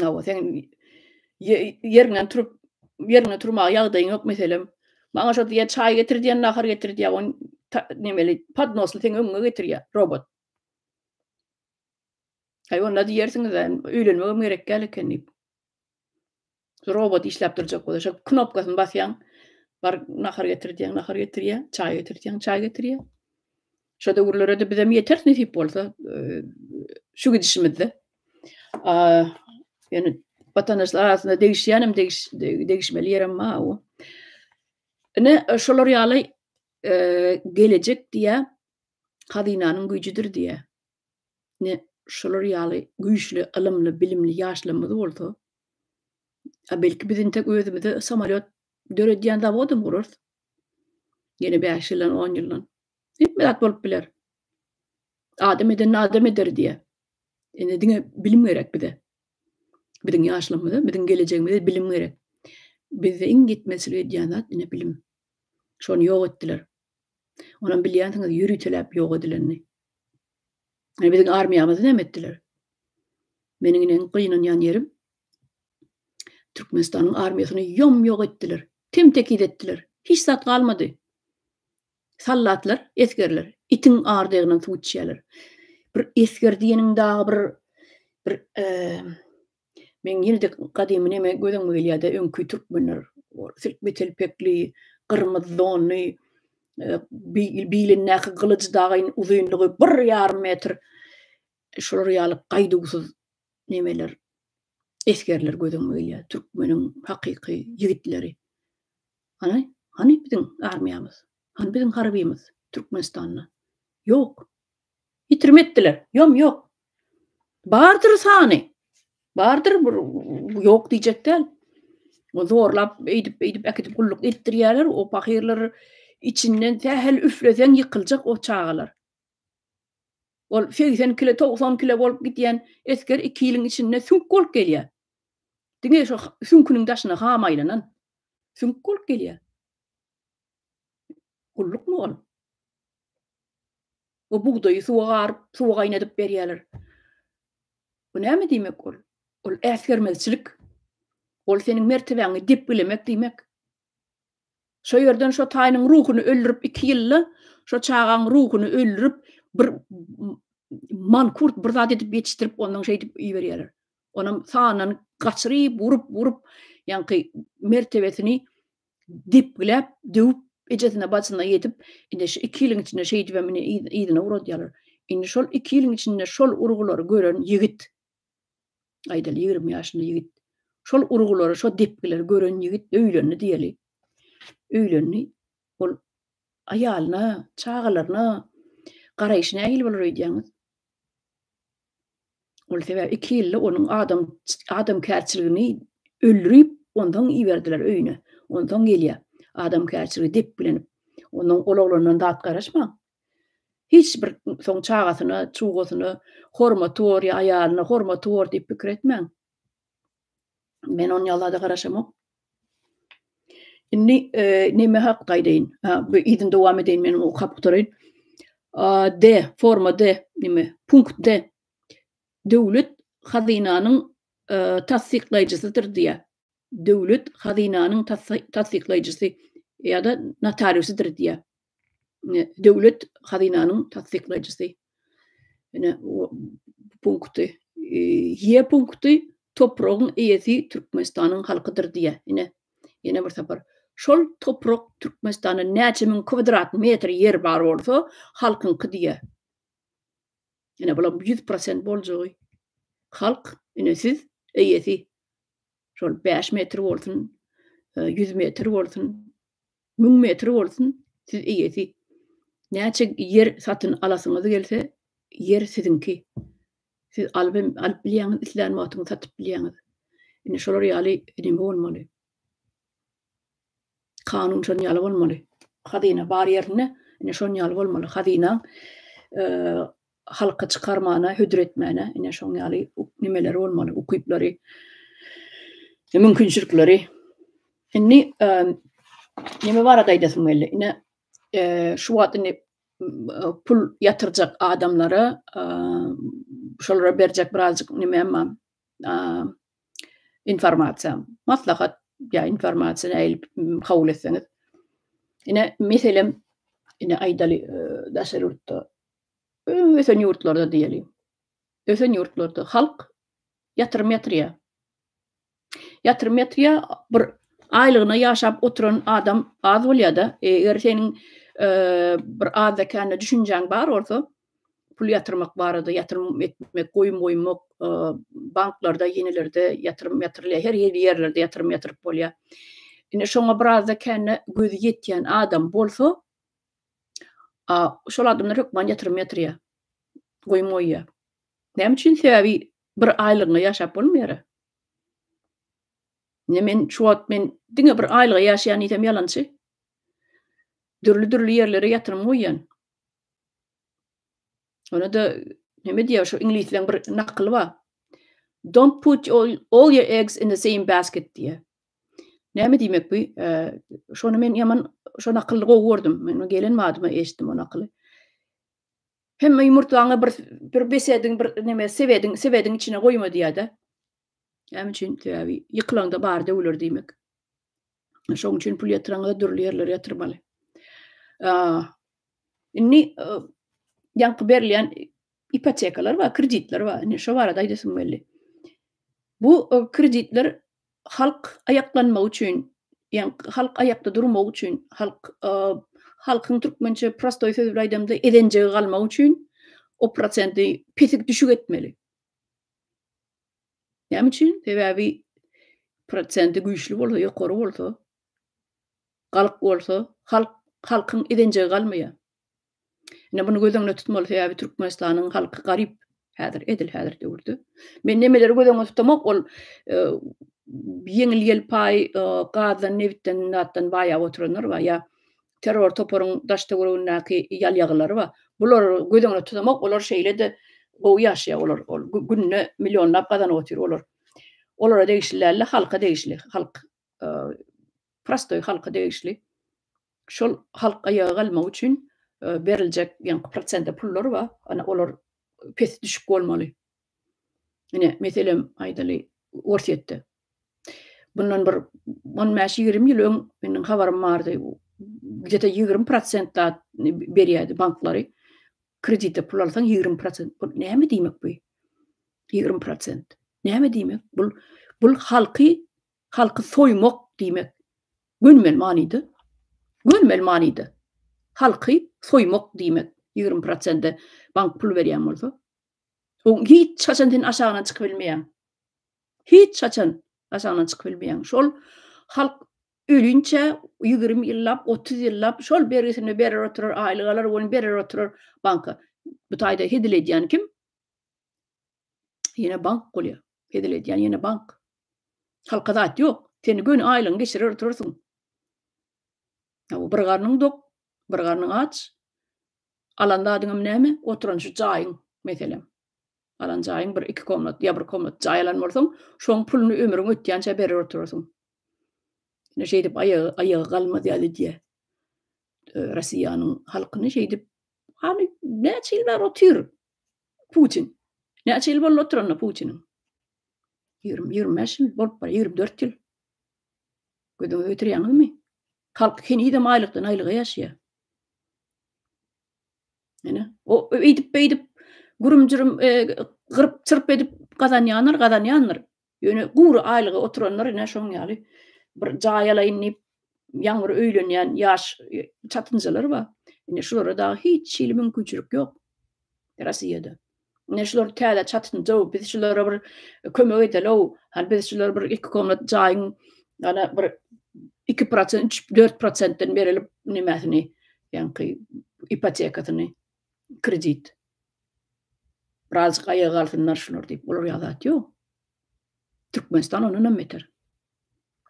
Hawa, sen ýeriňden turup, ýeriňde turmaga ýagdaýyň ýok meselem. Maňa şo diýýär, çaý getir diýen, nahar getir diýýär, ony nemeli podnosly seň öňüňe getirýär robot. Aý onda diýersiňiz-ä, öýlenmegem gerek däl eken diýip. Robot işläp durjak bolsa, şo knopkasyny basýaň, bar nahar getir diýýäň, nahar getirýär, çaý getir diýýäň, çaý getirýär. Şo döwürlere-de bizem ýeteris nesip bolsa, şu gidişimizde. Ýöne watandaşlar arasynda degişýänem degiş degişmeli ýerem bar o. Ine şolar ýaly gelejek diýýär, hazynanyň güýjüdir diýýär. Ine, şolar ýaly güýçli, ylymly, bilimli ýaşlarymyz bolsa, a belki biz entek özümize samolýot döredýän zawodam gurarys. Ýene bäş ýyldan, on ýyldan. Hemme zat bolup biler. Adam edenini adam eder diýýär. Ine diňe bilim gerek bize. Biziň ýaşlarymyza, biziň gelejegimize bilim gerek. Bizde iň ýetmezçilik edýän zat ine bilim. Şony ýok etdiler. Onam bilýänsiňiz ýöriteläp ýok edilenini. E, biziň armiýamyzy näme etdiler? Meniň ine gynanýan ýerim Türkmenistanyň armiýasyny ýom-ýok etdiler. Tem-tekiz etdiler. Hiç zat galmady. Sallatlar, esgerler itiň ardegyndan suw içýärler. Bir esger diýeniň dagy bir bir e, Meň ýene-de gadymy neme göz öňüme gelýär-de, öňki türkmenler silkme telpekli, gyrmyzy donly, bilindäki gylyjy dagyň uzynlygy bir ýarym metr, şolar ýaly gaýduwsyz nemeler, esgerler göz öňüme gelýär, türkmeniň hakyky ýigitleri. Hany, hany biziň armiýamyz, hany biziň harbymyz Türkmenistanda? Ýok. Ýitirim etdiler. Ýom ýok. Bardyr sany. Bardyr bir ýok diýjek däl. O zorlap eýdip beýdip äkidip gulluk etdirýärler, o pahyrlar içinden sähel üfleseň ýykyljak o çagalar. Ol 80 kile, 90 kile bolup gidýän esger 2 ýylyň içinde süňk bolup gelýär. Diňe şo süňküniň daşyna ham aýlanan süňk bolup gelýär. Gullukmy ol? O bugdaýy suwa garyp, suwa gaýnadyp berýärler. Bu näme diýmek ol? Ol äsgermezçilik. Ol seniň mertebäňi depgilemek diýmek. Şo ýerden şo taýynyň ruhuny öldürip iki ýylda şo çagaň ruhuny öldürip bir mankurt bir zat edip ýetişdirip ondan şeýdip iberýärler. Onam sandan gaçyryp, urup, urup, ýaňky mertebesini depgiläp, döwüp, ejesine, bajysyna ýetip, indi şu iki ýylyň içinde şeýdibem indi yzyna ugradýarlar. Indi şol iki ýylyň içinde şol urgulary gören ýigit, aýdaly 20 ýaşynda ýigit, şol urgulary, şo depgileri gören ýigit öýlendi diýeli. Öýlendi. Ol aýalyna, çagalaryna garaýşy nähili bolar öýdýäňiz? Ol sebäbi iki ýylda onuň adam adamkärçiligini öldürip, onsoň iberdiler öýüne. Onsoň gelýär. Adamkärçiligi depgilenip. Ondan ol oglandan zat garaşmaň. Hiç bir soň çagasyna, çugasyna hormaty bor ýa aýalyna hormaty bor diýip pikir etmäň. Men on ýaly zada garaşamok. Indi e, neme hakda aýdaýyn? Ha, bu yzyny dowam edeýin, men okap gutaraýyn. D, forma D, neme, punkt D. Döwlet hazynanyň e, tassyklaýjysydyr diýýär. Döwlet hazynanyň tassyklaýjysy ýa-da notariusydyr diýýär. Döwlet hazynanyň tassyklaýjysy. Ine punkty. Ýe punkty topragyň eýesi Türkmenistanyň halkydyr diýýär. Ine ýene bir sapar. Şol toprak Türkmenistanda näçe müň kwadrat metr ýer bar bolsa, halkyňky diýýär. Ine bulam 100% boljagy. Halk, ine siz eýesi. Şol 5 metr bolsun, 100 metr bolsun, 1000 metr bolsun, siz eýesi. Näçe ýer satyn alasyňyz gelse, ýer siziňki. Siz alyp hem alyp bilýäňiz, islän wagtyňyz satyp bilýäňiz. Indi şolar ýaly neme bolmaly. Kanun şon ýaly bolmaly. Hazyna bar ýerinde ine şon ýaly bolmaly. Hazyna halka çykarmana, hödür etmäne ine şoň ýaly nimeleri bolmaly, ukyplary, mümkinçilikleri. Indi neme barada aýdasym geldi. Ine şu wagt indi pul ýatyrjak adamlara şolara berjek birazjyk nemem bar. Informasiýa, maslahat ýa informasiýa nähili kabul etseňiz. Ine meselem, ine aýdaly daşary ýurtda ösen ýurtlarda diýeli. Ösen ýurtlarda halk ýatyrym ýatyrýar. Ýatyrym ýatyrýar, bir aýlygyna ýaşap oturan adam az bolýar-da. Eger seniň bir azda-kände düşünjäň bar bolsa, pul ýatyrmak barada, ýatyrym etmek, goýum goýmak, banklarda, ýenelerde ýatyrym ýatyrylýar, her hili ýerlerde ýatyrym ýatyryp bolýar. Indi şoňa bir azda-kände gözi ýetýän adam bolsa, şol adamlar hökman ýatyrym ýatyrýar, goýum goýýar. Näme üçin? Sebäbi bir aýlygyňa ýaşap bolmaýar. Ine men şu wagt men diňe bir aýlyga ýaşaýan diýsem ýalançy. Dürli-dürli ýerlere ýatyrym goýýan. Ona-da neme diýýär şu iňlisleň bir nakyly bar. Don't put all, all your eggs in the same basket diýýär. Näme diýmek bu? Şony men ýaman şo nakyly gowy gördüm. Men gelen badyma eşitdim o nakyly. Hemme ýumurtgaňy bir bir besediň bir neme sebediň sebediň içine goýma diýýär-de. Näme üçin? Sebäbi ýykylaňda bary döwüler diýmek. Şonuň üçin pul ýatyraňyzda dürli ýerlere ýatyrmaly. Indi ýaňky berilýän ipotekalar bar, kreditler bar. Indi şo barada aýdasym geldi. Bu kreditler halk aýaklanmagy üçin, ýa halk aýakda durmagy üçin, halk halkyň türkmençe prostoý söz bilen aýdamda ezenjegi galmagy üçin o prosenti pesik düşük etmeli. Näme üçin? Sebäbi prosenti güýçli bolsa, ýokary bolsa, galyk bolsa, halk halkyň ezenjegi galmaýar. Ine muny göz öňünde tutmaly, sebäbi Türkmenistanyň halky garyp häzir, edil häzir döwürde. Men nemeleri göz öňünde tutamok, ol e, ýeňil-ýelpaý gazdan, nebitden, zatdan baýap oturanlar bar, ýa terror toparyň daş-töweregindäki ýalýagylary bar. Bulary göz öňünde tutamok, olar şeýle-de gowy ýaşaýar olar. Ol günde millionlap gazanyp otyr olar. Olara degişli däl-de, halka degişli. Halk prostoý halka degişli. Şol halk aýaga galmagy üçin beriljek ýaňky prosente pullar bar. Ana olar pes düşük bolmaly. Ine, meselem, aýdaly, Orsýetde. Bundan bir 15-20 ýyl öň meniň habarym bardy. Gde-to 20 prosent zat berýärdi banklary. Kredite pul alsaň 20 prosent. Bu näme diýmek bu? 20 prosent. Näme diýmek? Bul bul halky halky soýmak diýmek. Gönümel manyda. Gönümel manyda. Halky soýmak diýmek. 20 prosente bank pul berýän bolsa. Oň hiç haçan sen aşagyndan çykyp bilmeýäň. Hiç haçan aşagyndan çykyp bilmeýäň. Şol halk ölinçä 20 ýyllap, 30 ýyllap şol bergisini berer oturar, aýlyk alar, ony berer oturar banka. Bu taýda hezil edýän kim? Ýene bank bolýar. Hezil edýän ýene bank. Halka zat ýok. Seni göni aýlygyňy geçirer oturarsyň. Bir garnyň dok, bir garnyň aç. Alan zadyňam näme? Oturan şu jaýyň, meselem. Alan jaýyň bir iki komnat ýa bir komnat jaý alan bolsaň, şoň puluny ömrüň ötýänçä berer oturarsyň. Ine şeýdip aýagy aýagy galmaz ýaly edýär. Rossiýanyň halkyny şeýdip hany näçe ýyl bäri otyr Putin. Näçe ýyl boldy oturanyna Putiniň? 20 25 ýyl bolup barýar, 24 ýyl. Gözüňize getirýäňizmi? Halk henizem aýlykdan aýlyga ýaşaýar. Ine, o eýdip beýdip gürüm-jürüm e, gyryp çyrp edip gazanýanlar gazanýandyr. Ýöne gury aýlyga oturanlar ine şoň ýaly bir jaý alaýyn diýip ýaňy bir öýlenýän ýaş e, çatynjalar bar. Ine şulara dagy hiç hili mümkinçilik ýok. Rossiýada. Ine şular täze çatynja, biz şulara bir kömek edeli-ow. Hany biz şulara bir iki komnat jaýyň ana bir 2%, 3, 4%-den berelip nemesini, ýaňky ipotekasyny, kredit. Birazjyk aýaga galsynlar şular diýip, olar ýaly zat ýok. Türkmenistan ondan hem beter.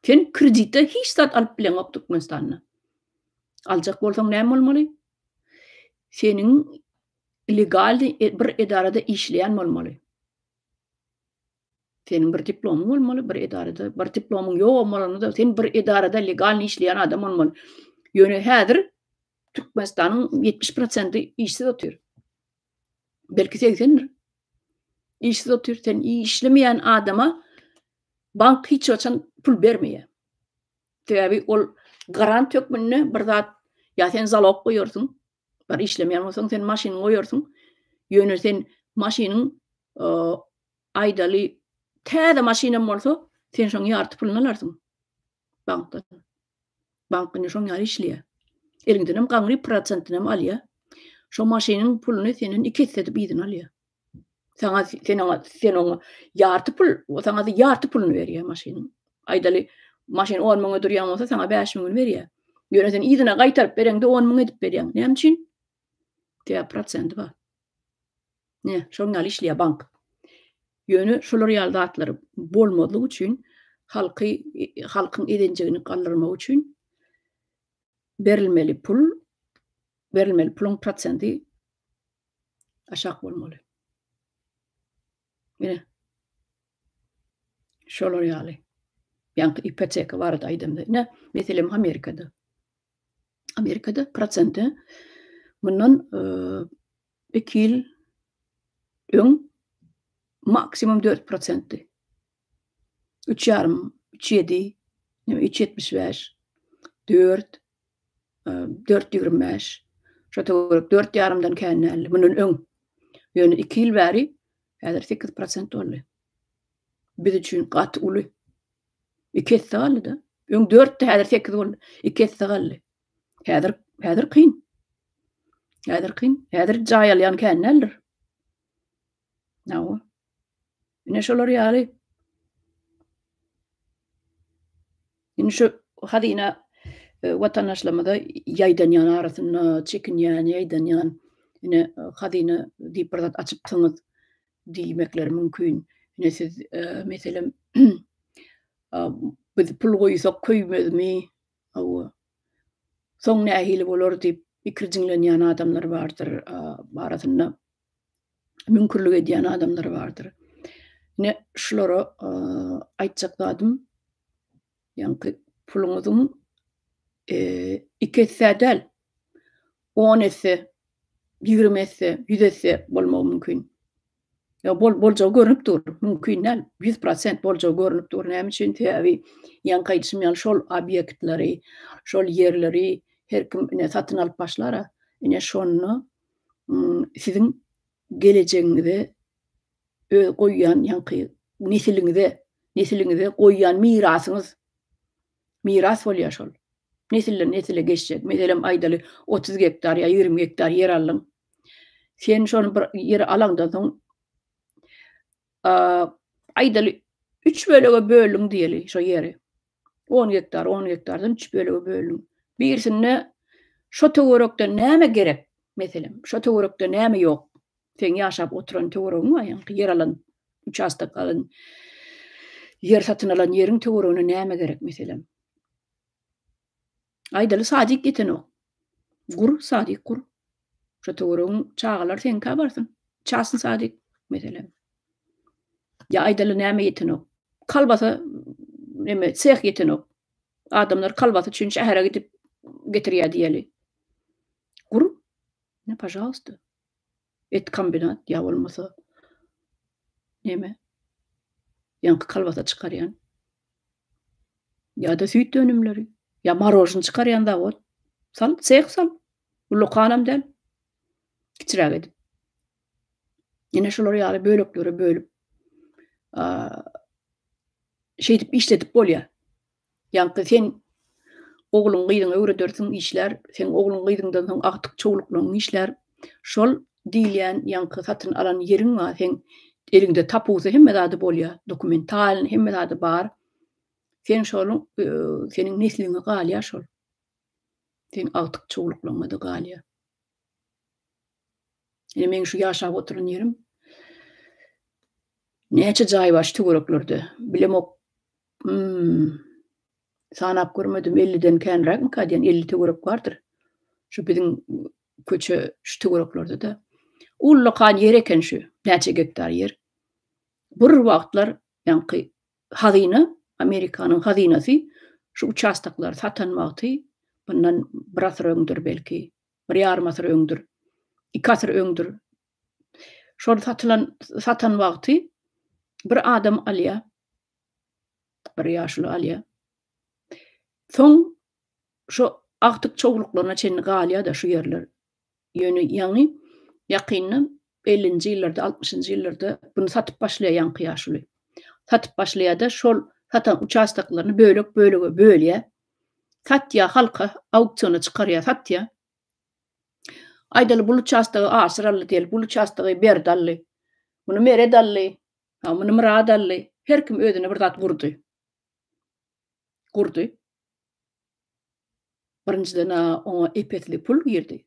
Sen kredite hiç zat alyp bileňok Türkmenistanda. Aljak bolsaň näme bolmaly? Seniň legal e, bir edarada işleýän bolmaly. Seniň bir diplomyň bolmaly, bir edarada, bir diplomyň ýok bolanda sen bir edarada legal işleýän adam bolmaly. Ýöne häzir Türkmenistanyň 70% işsiz otyr. Belki 80-dir. Işsiz otyr. Sen işlemeýän adama bank hiç haçan pul bermeýär. Sebäbi ol garant hökmünde bir zat ýa sen zalog goýarsyň, bir işlemeýän bolsaň sen maşynyňy goýarsyň. Ýöne sen maşynyň aýdaly täze maşynam bolsa, sen şoň ýarty puluny alarsyň bankdan. Bank indi şoň ýaly işleýär. Eliňdenem gaňry prosentinem alýar. Şo maşynyň puluny senden iki esse edip yzyna alýar. Saňa sen oňa sen oňa ýarty pul, saňa ýarty puluny berýär maşynyň. Aýdaly maşyn 10 müňe durýan bolsa saňa 5 müňüni berýär. Ýöne sen yzyna gaýtaryp bereňde 10 müň edip berýäň. Näme üçin? Sebäbi prosenti bar. Ne, şoň ýaly işleýär bank. Ýöne şolar ýaly zatlar bolmazlyk üçin halky halkyň ezenjegini galdyrmak üçin berilmeli pul berilmeli puluň prosenti aşak bolmaly. Ine. Şolar ýaly. Ýaňky ipoteka barada aýdamda. Ine, meselem Amerikada. Amerikada prosenti mundan 2 ýyl öň maksimum 4 prosentdi. 3,5, 3,7, 3,75, 4, 4,25. Şo töwerek 4 ýarymdan kän däldi. Mundan öň. Ýöne 2 ýyl bäri häzir 8 prosent boldy. Biz üçin gaty uly. 2 esse galdy-da. Öň 4-di, häzir 8 boldy. 2 esse galdy. Häzir häzir kyn. Häzir kyn. Häzir jaý alýan kän däldir. Hawa. Ine şolar ýaly. Indi şu hazyna e, watandaşlarymyza ýaýdanýan arasynda çekinýän, ýaýdanýan ine e, hazyna diýip bir zat açypsyňyz diýmekleri mümkin. Ine siz e, meselem e, Biz pul goýsak köýmezmi? Hawa. Soň nähili bolar diýip ikirjiňlenýän adamlar bardyr, arasynda müňkürlik edýän adamlar bardyr. Ine, şulara aýtjak zadym, ýaňky puluňyzyň iki esse däl, on esse, 20 esse, 100 esse bolmagy mümkin. Ýa bol boljagy görnüp dur. Mümkin däl. 100% boljagy görnüp dur. Näme üçin? Sebäbi ýaňky aýdyşym ýaly şol obýektleri, şol ýerleri her kim ine satyn alyp başlara. Ine şonda siziň gelejegiňize öz goýýan ýaňky nesiliňize, nesiliňize goýýan mirasyňyz miras bolýar şol. Nesilden nesile geçjek. Meselem aýdaly 30 gektar ýa 20 gektar ýer aldyň. Sen şony bir ýeri alaňdan soň aýdaly 3 bölege böldüň diýeli şo ýeri. 10 gektar, 10 gektardan 3 bölege böldüň. Birisinde şo töwerekde näme gerek? Meselem, şo töwerekde näme ýok? Seň ýaşap oturan töweregiň bar, ýaňky ýer alan, uçastok alan, ýer satyn alan ýeriň töweregine näme gerek meselem? Aýdaly sadik ýetenok. Gur, sadik gur. Şo töweregiň çagalary seňkä barsyn. Çasyn sadik meselem. Ýa aýdaly näme ýetenok? Kalbasa neme seh ýetenok. Adamlar kalbasa üçin şähere gidip getirýär diýeli. Gur. Ne, pažalsta. Et kombinat ýa bolmasa neme? Ýaňky kolbasa çykarýan. Ýa-da süýt önümleri, ýa marožny çykarýan zawod. Sal, seh sal. Ullakanam däl. Kiçiräk edip. Ýene şolar ýaly böleklere bölüp, şeýdip işledip bolýar. Ýaňky sen ogluň gyzyňa öwredersiň işlär, seň ogluň gyzyňdan soň agtyk çowluklaryň işlär. Şol diýilýän ýaňky satyn alan ýeriň bar, seň eliňde tapusy hemme zady bolýar, dokumentalny hemme zady bar. Sen şonuň seniň nesliňe galýar şol. Seň agtyk çowluklaryňa-da galýar. Ine meň şu ýaşap oturan ýerim näçe jaý bar şu töwereklerde bilemok. Hmm. Sanap görmedim, 50-den känräkmika diýen 50 töwerek bardyr. Şu biziň köçe şu töwereklerde-de. Ullakan ýer eken şu, näçe gektar ýer. Bir wagtlar ýaňky hazyna, Amerikanyň hazynasy şu uçastoklary satan wagty bundan bir asyr öňdür belki, bir ýarym asyr öňdür, iki asyr öňdür. Şol satylan satan wagty bir adam alýar. Bir ýaşuly alýar. Soň şu agtyk çowluklaryna çenli galýar-da şu ýerler. Ýöne ýaňy ýakynda 50-nji ýyllarda, 60-njy ýyllarda bunu satyp başlaýar ýaňky ýaşuly. Satyp başlaýar-da şol satan uçastoklaryny bölek-bölege bölýär. Satýar halka, auksiona çykarýar, satýar. Aýdaly bul uçastogy Aşyr aldy diýeli, bul uçastogy Berdi aldy. Muny Meret aldy. Ha, muny Myrat aldy. Her kim özüne bir zat gurdy. Gurdy. Birinjiden oňa epesli pul girdi.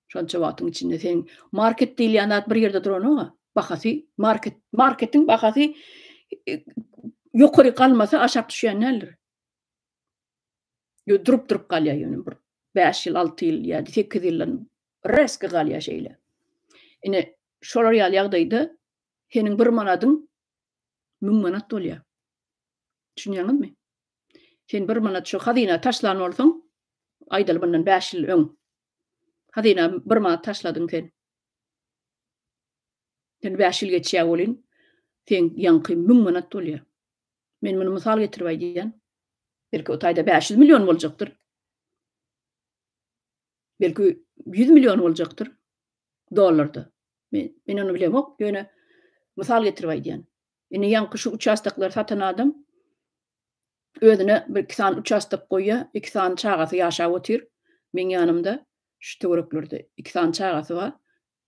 Şonça wagtyň içinde sen market diýilýän zat bir ýerde duranok-a. Bahasy market marketiň bahasy e, ýokary galmasa aşak düşýän däldir. Ýo durup durup galýar ýöne bir 5 ýyl, 6 ýyl ýa 8 ýyldan reski galýar şeýle. Ine şolar ýaly ýagdaýda seniň bir manadyň 1000 manat bolýar. Düşünýäňizmi? Sen bir manat şu hazyna taşlan bolsaň, aýdaly bundan 5 ýyl öň. Hazyna bir manat taşladyň sen. Sen 5 ýyl geçýär welin, sen ýaňky 1000 manat bolýar. Men muny mysal getirip aýdýan. Belki o taýda 500 million boljakdyr. Belki 100 million boljakdyr dollarda. Men, men ony bilemok, ýöne mysal getirip aýdýan. Indi ýaňky şu uçastoklary satan adam özüne bir iki sany uçastok goýýar, iki sany çagasy ýaşap otyr. Meň ýanymda şu töwereklerde iki sany çagasy bar.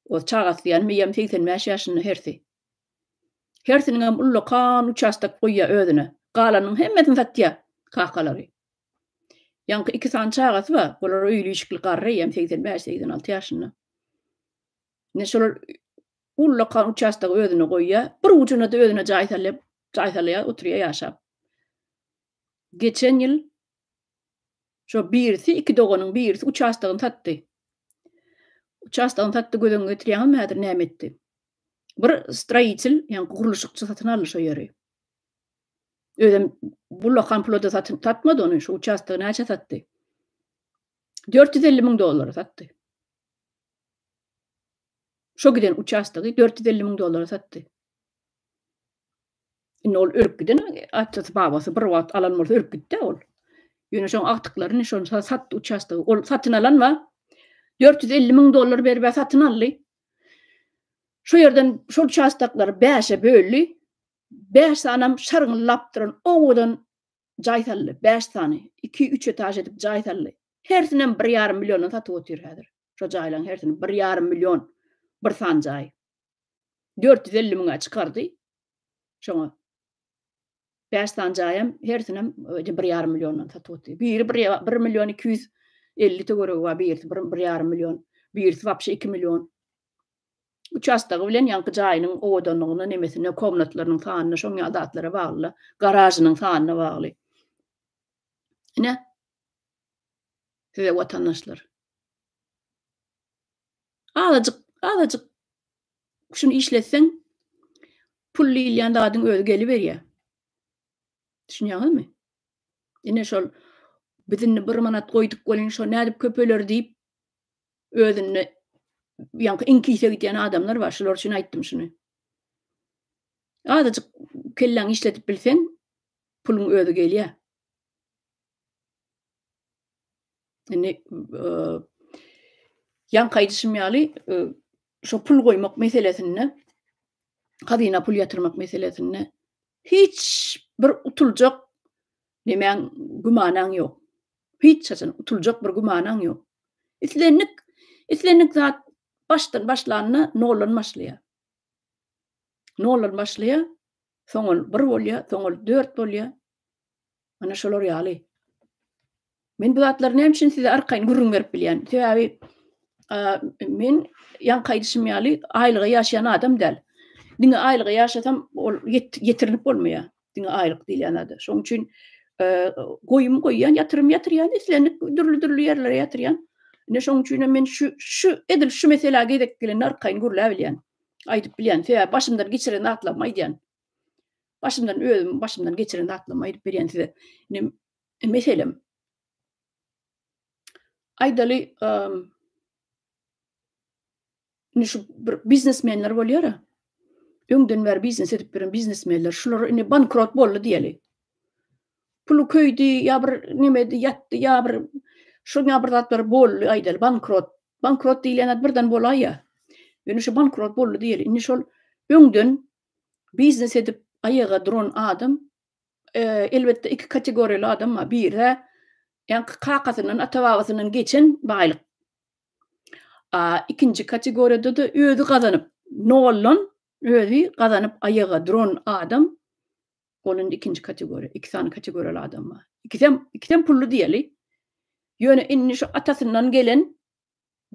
O çagasy diýýänim eýýäm 85 ýaşynda hersi. Hersiniňem ullakan uçastok goýýar özüne. Galanynyň hemmesini satýar kakalary. Ýaňky iki sany çagasy bar, olar öýli-işikli garry eýýäm 85-86 ýaşynda. Ine şolar ullakan uçastogy özüne goýýar. Bir ujuna-da özüne jaý salýar, jaý salýar, oturýar ýaşap. Geçen ýyl şo birisi, iki doganyň birisi uçastogyny satdy. Uçastogyny satdy, göz öňüne getirýäňizmi häzir näme etdi? Bir stroitel, ýagny gurluşykçy satyn aldy şo ýeri. Özem bullakan pula-da satyn satmady ony, şo uçastogy näçä satdy? 450 müň dollara satdy. Şo giden uçastogy 450 müň dollara satdy. Indi ol ölüp giden atasy babasy bir wagt alan bolsa ölüp gitdi ol. Ýöne şoň agtyklaryny şony satdy uçastogy. Ol satyn alan bar. 450 müň dollar berip satyn aldy. Şu ýerden şol uçastoklary bäşe böldi. Bäş sanam şarňyllap duran owadan jaý saldy. Bäş sany. Iki, üç etaž edip jaý saldy. Hersinem bir ýarym milliondan satyp otyr häzir. Şo jaýlaryň hersini bir ýarym million bir sany jaý. 450 müňe çykardy. Şoňa 5 sany jaýam hersinem 1,5 milliondan satyp otdy. Biri 1 million 250 töweregi bar, birisi 1,5 million, birisi wapşe 2 million. Uçastogy bilen ýaňky jaýynyň owadanlygyna, nemesine, komnatlarynyň sanyna, şoň ýaly zatlara bagly, garažynyň sanyna bagly. Ine, size watandaşlar. Azajyk, azajyk şuny işletseň, pul diýilýän zadyň özi geliberýär. Düşünýäňizmi? Ine şol biz indi bir manat goýduk welin şo nädip köpeler diýip özünde ýaňky iňkise gidýän adamlar bar. Şular üçin aýtdym şuny. Azajyk kelläňi işledip bilseň, puluň özi gelýär. Indi ýaňky aýdyşym ýaly, şo pul goýmak meselesinde, hazyna pul ýatyrmak meselesinde hiç bir utuljak nemäň, gümanaň ýok. Hiç haçan utuljak bir gümanaň ýok. Islendik, islendik zat başdan başlanda noldan başlaýar. Noldan başlaýar, soň ol bir bolýar, soň ol dört bolýar. Ana şolar ýaly. Men bu zatlary näme üçin size arkaýyn gürrüň berip bilýän? Sebäbi men ýaňky aýdyşym ýaly aýlyga ýaşaýan adam däl. Diňe aýlyga ýaşasam ol ýetirinip bolmaýar. Diňe aýlyk diýilýän zada. Şonuň üçin goýum goýýan, ýatyrym ýatyrýan, islendik dürli-dürli ýerlere ýatyrýan. Ine şonuň üçin hem men şu şu edil şu meselä gezek gelende arkaýyn gürläp bilýän. Aýdyp bilýän. Sebäbi başymdan geçiren zatlarymy aýdýan. Başymdan özüm başymdan geçiren zatlarymy aýdyp berýän size. Indi meselem aýdaly indi şu bir biznesmenler bolýar-a. Öňden bäri biznes edip ýören biznesmenler şular indi bankrot boldy diýeli. Puly köýdi ýa bir nemedi ýatdy ýa bir şoňa bir zatlar boldy aýdaly bankrot. Bankrot diýilýän zat birden bolaýýar. Ýöne şu bankrot boldy diýeli. Indi şol öňden Biznes edip aýaga duran adam, elbetde iki kategoriýaly adam bar. Biri ýaňky kakasyndan, ata-babasyndan geçen baýlyk. A ikinji kategoriýada-da özi gazanyp, noldan özi gazanyp aýaga duran adam, ol indi ikinji kategoriýa, iki sany kategoriýaly adam bar. Ikisem, ikisem pully diýeli. Ýöne indi şu atasyndan gelen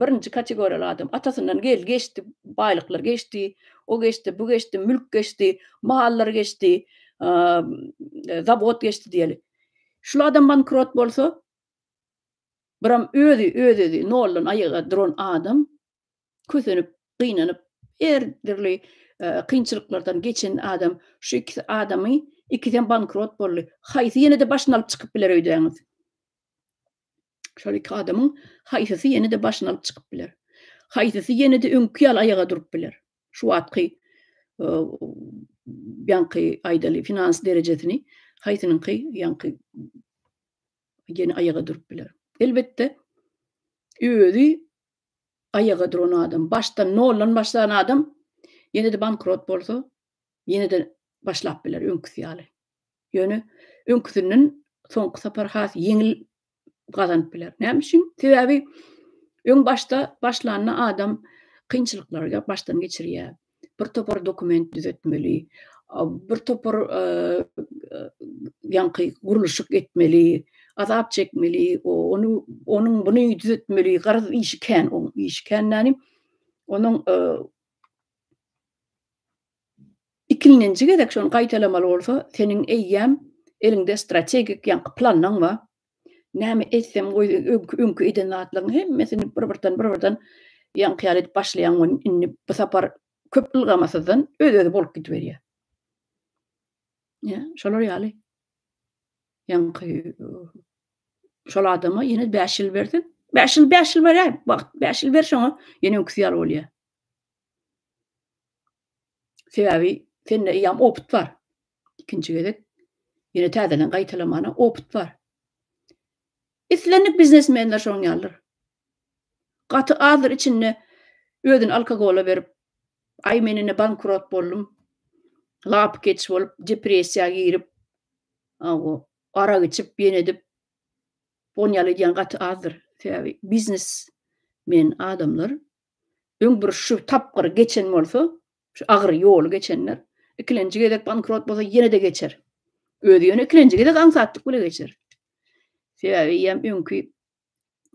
Birinji kategoriýaly adam atasyndan gel geçdi, baýlyklar geçdi, o geçdi, bu geçdi, mülk geçdi, mallar geçdi, zawod geçdi diýeli. Şul adam bankrot bolsa, biram özi öz-özi noldan aýaga duran adam kösenip, gynanyp, her dürli kynçylyklardan geçen adam, şu ikisi adamy, ikisem bankrot boldy. Haýsy ýene-de başyny alyp çykyp biler öýdýäňiz? Şol iki adamyň haýsysy ýene-de başyny alyp çykyp biler? Haýsysy ýene-de öňki ýaly aýaga durup biler? Şu wagtky ýaňky aýdaly finans derejesini haýsynyňky ýaňky ýene aýaga durup biler? Elbetde, özi aýaga duran adam, başdan noldan başlan adam ýene-de bankrot bolsa, ýene-de başlap biler öňküsi ýaly. Ýöne öňküsinden soňky sapar has ýeňil gazanyp biler. Näme üçin? Sebäbi öň başda başlanda adam kynçylyklary başdan geçirýär. Bir topar dokument düzetmeli, bir topar ýaňky gurluşyk etmeli, azap çekmeli, ony onuň buny düzetmeli, garaz işi kän, oň işi kän näni? Onuň Ikinji gezek şony gaýtalamaly bolsa, seniň eýýäm Eliňde strategik ýaňky planyň bar. Näme etsem goý öňki öňki eden zatlaryň hemmesini bir birden bir birden ýaňky ýaly edip başlaýaň we indi bu sapar köp ylgamasyzdan öz-özi bolup gidiberýär. Ýa, şolar ýaly. Ýaňky şol adama ýene 5 ýyl berseň, 5 ýyl 5 ýyl beräý, wagt 5 ýyl ber şoňa, ýene öňküsi ýaly bolýar. Sebäbi sende eýýäm opyt bar. Ikinji gezek ýene täzeden gaýtalamana opyt bar. Islendik biznesmenler şoň ýalydyr. Gaty azdyr içinde özüni alkogola berip, aý men ine bankrot boldum, lapykeç bolup, depressiýa girip, arak içip, ýene edip, on ýaly edýän gaty azdyr. Sebäbi biznesmen adamlar öň bir şu tapgyry geçen bolsa, şu agyr ýoly geçenler, ikilenji gezek bankrot bolsa ýene-de geçer. Özi ýöne ikilenji gezek aňsatlyk bile geçer. Sebäbi eýýäm öňki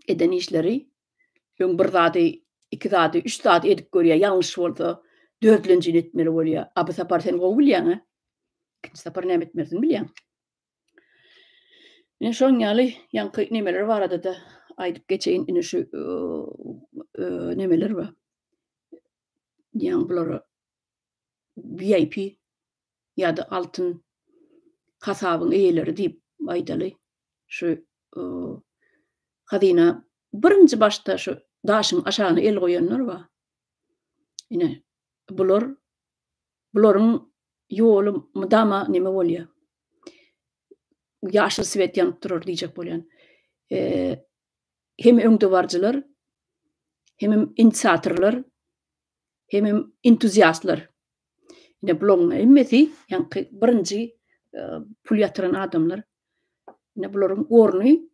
eden işleri öň bir zady, iki zady, üç zady edip görýär, ýalňyş bolsa dördlenjini etmeli bolýar. A bu sapar sen gowy bilýäň-ä. Ikinji sapar näme etmelidigini bilýäň. Ine şoň ýaly ýaňky nemeler barada-da aýdyp geçeýin. Ine şu nemeler bar. Ýaňy bulara VIP ýa-da altyn hasabyň eýeleri diýip aýdaly. Şu hazyna birinji başda şu daşyň aşagyna el goýanlar bar. Ine bular bularyň ýoly mydama neme bolýar? Ýaşyl swet ýanyp durar diýjek bolýan. Hem öňdebaryjylar, hemem inisiatorlar, hemem entuziastlar. Ine bularyň hemmesi ýaňky birinji e, pul ýatyran adamlar. Ine bularyň orny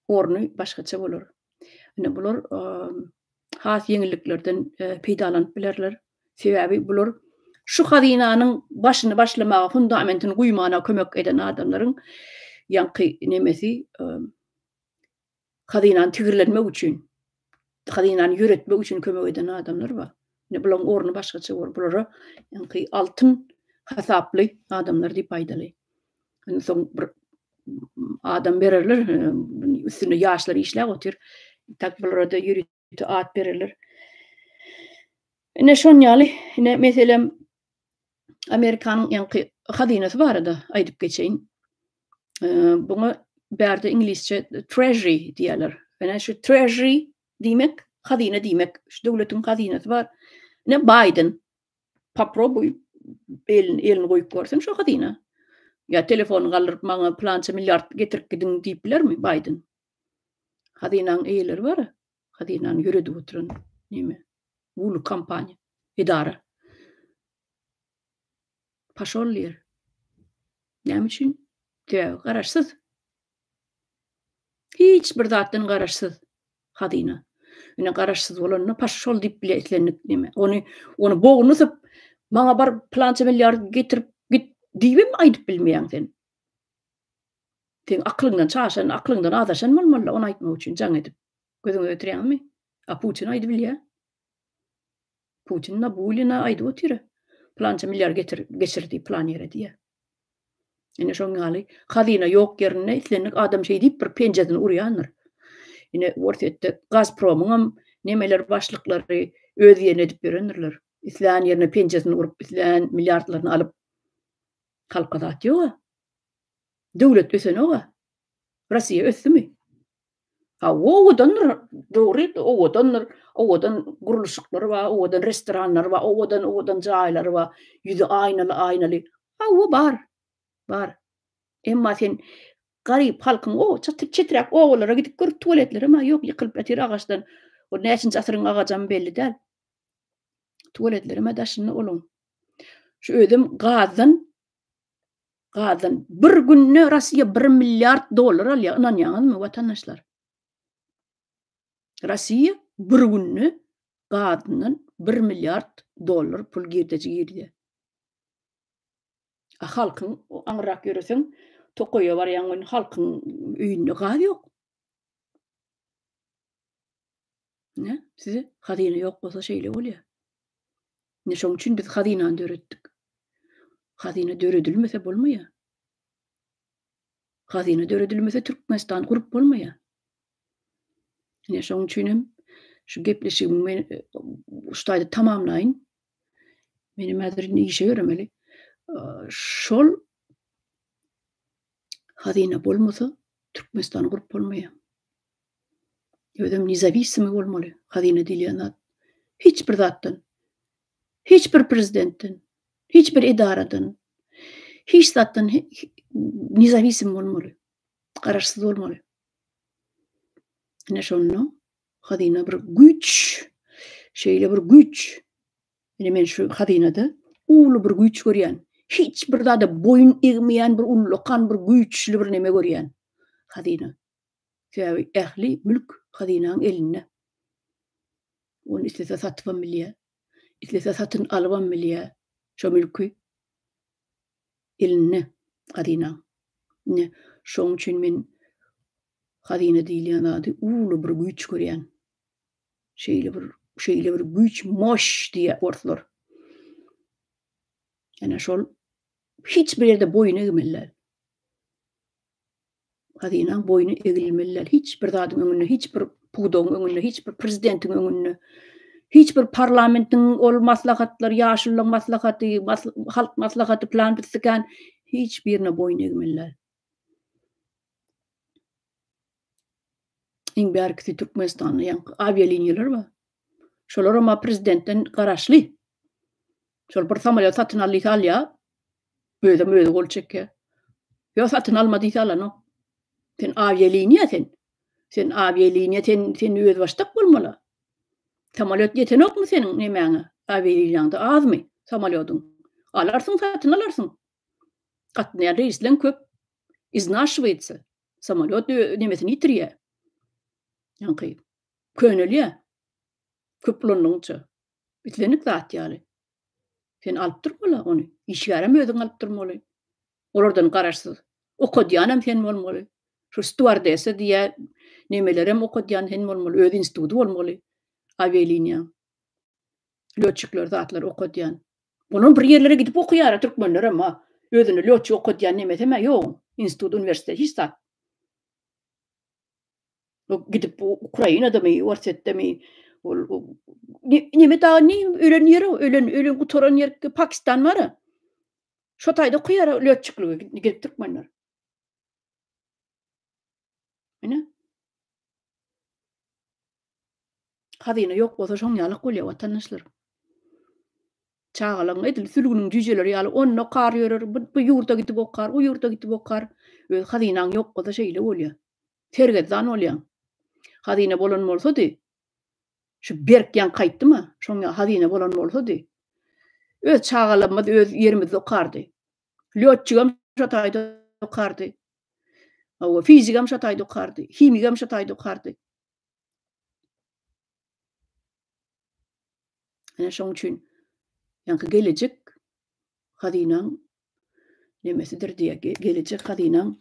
orny başgaça bolar. Ine bular e, has ýeňilliklerden e, peýdalanyp bilerler. Sebäbi bular şu hazynanyň başyny başlamaga, fundamentini guýmana kömek eden adamlaryň ýaňky nemesi hazynany tigirlenmek üçin, hazynany ýöretmek üçin kömek eden adamlar bar. Ine bularyň orny başgaça bor. Bulara ýaňky altyn hasaply adamlar diýip aýdaly. Indi soň bir adam bererler, üstünde ýaşlar işläp otyr. Tak bulara da ýörite at bererler. Ine şon ýaly, ine meselem Amerikanyň ýaňky hazynasy barada aýdyp geçeýin. Buňa bärde iňlisçe treasury diýýärler. Ine şu treasury diýmek hazyna diýmek. Şu döwletiň hazynasy bar. Ine Biden poprobuý elini elini goýup görsün şu hazyna. Ýa telefony galdyryp maňa plança milliard getirip gidiň diýip bilermi Biden? Hazynaň eýeleri bar. Hazynany ýöredip oturan neme? Uly kompaniýa, edara. Paşol diýer. Näme üçin? Sebäbi garaşsyz. Hiç bir zatdan garaşsyz hazyna. Ine garaşsyz bolanda paşol diýip bile islendik neme. Ony ony bognusyp maňa bar plança milliard getirip git diýibem aýdyp bilmeýäň sen. Seň aklyňdan çaşan, aklyňdan azaşan bolmaly ony aýtmak üçin jaň edip. Gözüňe getirýäňmi? A Putin aýdyp bilýär. Putin Nabulina aýdyp otyr. Plança milliard getir, geçir diýip plan ýere diýýär. Ine şoň ýaly hazyna ýok ýerinde islendik adam şeý diýip bir penjesini urýandyr. Ine Orsýetde Gazpromyňam nemeler başlyklary öz diýenini edip ýörendirler. Islän ýerine penjesini urup, islän milliardlaryny alyp halka zat ýog-a. Döwlet ösenog-a. Russiýa ösdümi? Hawa, owadandyr, dogry, owadandyr. Owadan gurluşyklary bar, owadan restoranlary bar, owadan-owadan jaýlary bar, ýüzi aýnaly-aýnaly. Hawa, bar, bar. Emma sen garyp halkyň o çeträk obalara gidip gör, tualetlerem-ä ýok, ýykylyp ýatyr agaçdan. O näçinji asyryň agajam belli däl. Tualetlerem-ä daşynda olaň. Şu özem gazdan Gazdan bir günde Russiýa bir milliard dollar alýar, ynanýaňyzmy watandaşlar? Russiýa bir günde gazyndan bir milliard dollar pul girdeji girýär. A halkyň aňryrak ýöreseň, tokaýa barýaň welin halkyň öýünde gaz ýok. Ine, size hazyna ýok bolsa şeýle bolýar. Ine şoň üçin biz hazynany döretdik. Hazyna döredilmese bolmaýar. Hazyna döredilmese Türkmenistan gurup bolmaýar. Ine şoň üçin hem şu gepleşigimi men şu taýda tamamlaýyn. Menem häzir indi işe ýöremeli. Şol hazyna bolmasa Türkmenistany gurup bolmaýar. Özem nezawisimi bolmaly hazyna diýilýän zat. Hiç bir zatdan, hiç bir prezidentden, hiç bir edaradan, hiç zatdan nezawisim bolmaly. Garaşsyz bolmaly. Ine şonda hazyna bir güýç, şeýle bir güýç. Ine men şu hazynada uly bir güýç görýän. Hiç bir zada boýun egmeýän bir ullakan bir güýçli bir neme görýän. Hazyna. Sebäbi ähli mülk hazynaň elinde. Ony islese satypam bilýär. Islese satyn alybam bilýär. Şo mülki elinde hazynaň. Ine, şoň üçin men hazyna diýilýän zady uly bir güýç görýän. Şeýle bir, şeýle bir güýç, moş diýýär orslar. Ine şol hiç bir ýerde boýun egmeli däl. Hazynaň boýny egilmeli däl hiç bir zadyň öňünde, hiç bir pudagyň öňünde, hiç bir prezidentiň öňünde, hiç bir parlamentiň ol maslahatlar, ýaşulularyň maslahaty, halk maslahaty plan bitsikän hiç birine boýun egmeli däl. Iň bärkisi Türkmenistanda ýaňky awialiniýalar bar. Şolaram prezidentden garaşly. Şol bir samolýot satyn al diýse alýar. Özem özi gol çekýär. Ýok satyn alma diýse alanok. Sen awialiniýa sen. Sen awialiniýa sen sen özbaşdak bolmaly. Samolýot ýetenokmy seniň nemäňe? Awialiniýaňda azmy samolýodyň? Alarsyň satyn alarsyň. Gatnaýan reýsleň köp. Iznaşiwaýtsa. Samolýot nemesini ýitirýär. Ýaňky könelýär. Köp ulandygyňça. Islendik zat ýaly. Sen alyp durmaly ony. Işgärem özüň alyp durmaly. Olardan garaşsyz. Okadýanam sen bolmaly. Şu stewardessa diýýär, nemelerem okadýan sen bolmaly. Öz instituty bolmaly. Awialiniýaň. Lýotçikler zatlar okadýan. Olam bir ýerlere gidip okaýar türkmenlerem ha. Özüni lýotçik okadýan nemesem-ä ýok. Institut, uniwersitet hiç zat. Gidip Ukrainadamy, Orsýetdemi, ol neme dagy ne ölen ýeri, ölen, ölen gutaran ýer Pakistan bar-a. Şo taýda okaýar lýotçikligi gidip türkmenler. Ine. Hazyna ýok bolsa şoň ýalak bolýar watandaşlar. Çagalaryň edil sülgüniň jüýjeleri ýaly onda okar ýörer, bu, bu ýurda gidip okar, o ýurda gidip okar. Öz hazynaň ýok bolsa şeýle bolýar. Sergezdan bolýaň. Hazyna bolan bolsady, şu berk ýaňky aýtdym-a, şoň ýaly hazyna bolan bolsady, öz çagalarymyz öz ýerimizde okardy. Lýotçigem şo taýda okardy. Hawa, fizigem şo taýda okardy, himigem şo taýda okardy. Ine şoň üçin ýaňky gelejek hazynaň nemesidir diýýär. Gelejek hazynaň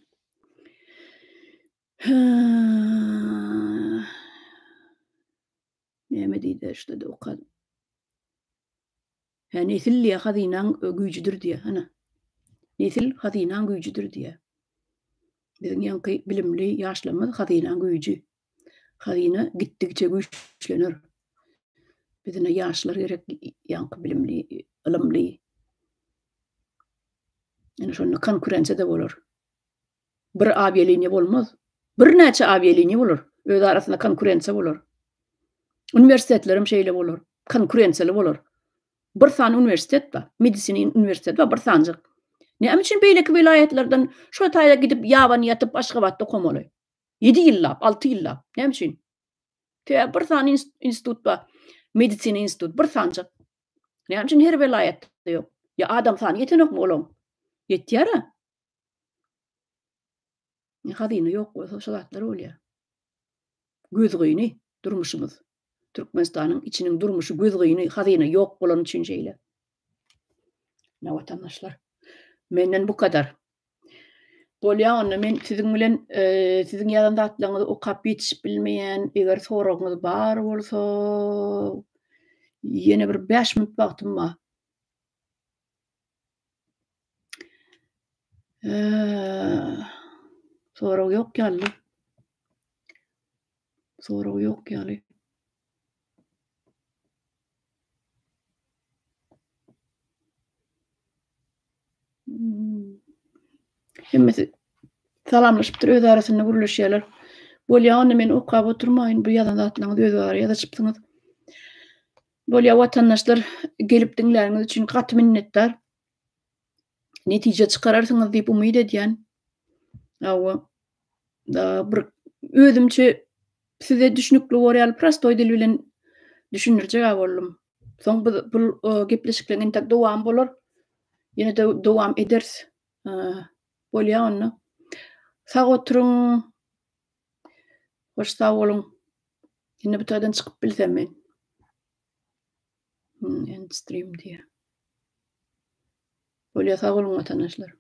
näme diýdi şurada okadym. Hä nesil diýýär hazynaň güýjüdir diýýär. Hana. Nesil hazynaň güýjüdir diýýär. Biziň ýaňky bilimli ýaşlarymyz hazynaň güýji. Hazyna gitdigiçe güýçlener. Bizine ýaşlar gerek, ýaňky bilimli, ylymly. Ýöne şonda konkurensiýa-da bolar. Bir awialiniýa bolmaz. Birnäçe awialiniýa bolar. Öz arasynda konkurensiýa bolar. Uniwersitetlerem şeýle bolar. Konkurensiýaly bolar. Bir sany uniwersitet bar. Medisina uniwersiteti bar, bir sanjyk. Näme üçin beýleki welaýatlardan şo taýa gidip ýabany ýatyp Aşgabatda okamaly? Ýedi ýyllap, alty ýyllap. Näme üçin? Sebäbi bir sany institut bar. Medisina institut bir sanjyk. Näme üçin her welaýatda ýok? Ýa adam sany ýetenokmy olaň? Ýetýär-ä. Hazyna ýok bolsa şo zatlar bolýar. Gözgyny durmuşymyz. Türkmenistanyň içiniň durmuşy gözgyny, hazyna ýok bolany üçin şeýle. Ine watandaşlar. Menden bu kadar. Bolýa onda men siziň bilen siziň ýazan zatlaryňyzy okap ýetişip bilmeýän, eger soragyňyz bar bolsa ýene bir 5 minut wagtym bar. Sorag ýok ýaly. Sorag ýok ýaly. Hmm. Hemmesi salamlaşypdyr, öz arasynda gürleşýärler. Bolýa, onda men okap oturmaýyn, bu ýazan zatlaryňyzy öz ara ýazyşypsyňyz. Bolýa, watandaşlar, gelip diňläniňiz üçin gaty minnetdar. Netije çykararsyňyz diýip umyt edýän. Hawa. Bir özümçe size düşnükli bor ýaly prostoý dil bilen düşündirjek-ä boldum. Soň biz bu gepleşikleriň entek dowamy bolar. Ýene-de dowam ederis. Bolýa onda. Sag oturyň. Hoş sag boluň. Indi bu taýdan çykyp bilsem men. End stream diýýär. Bolýa sag boluň watandaşlar.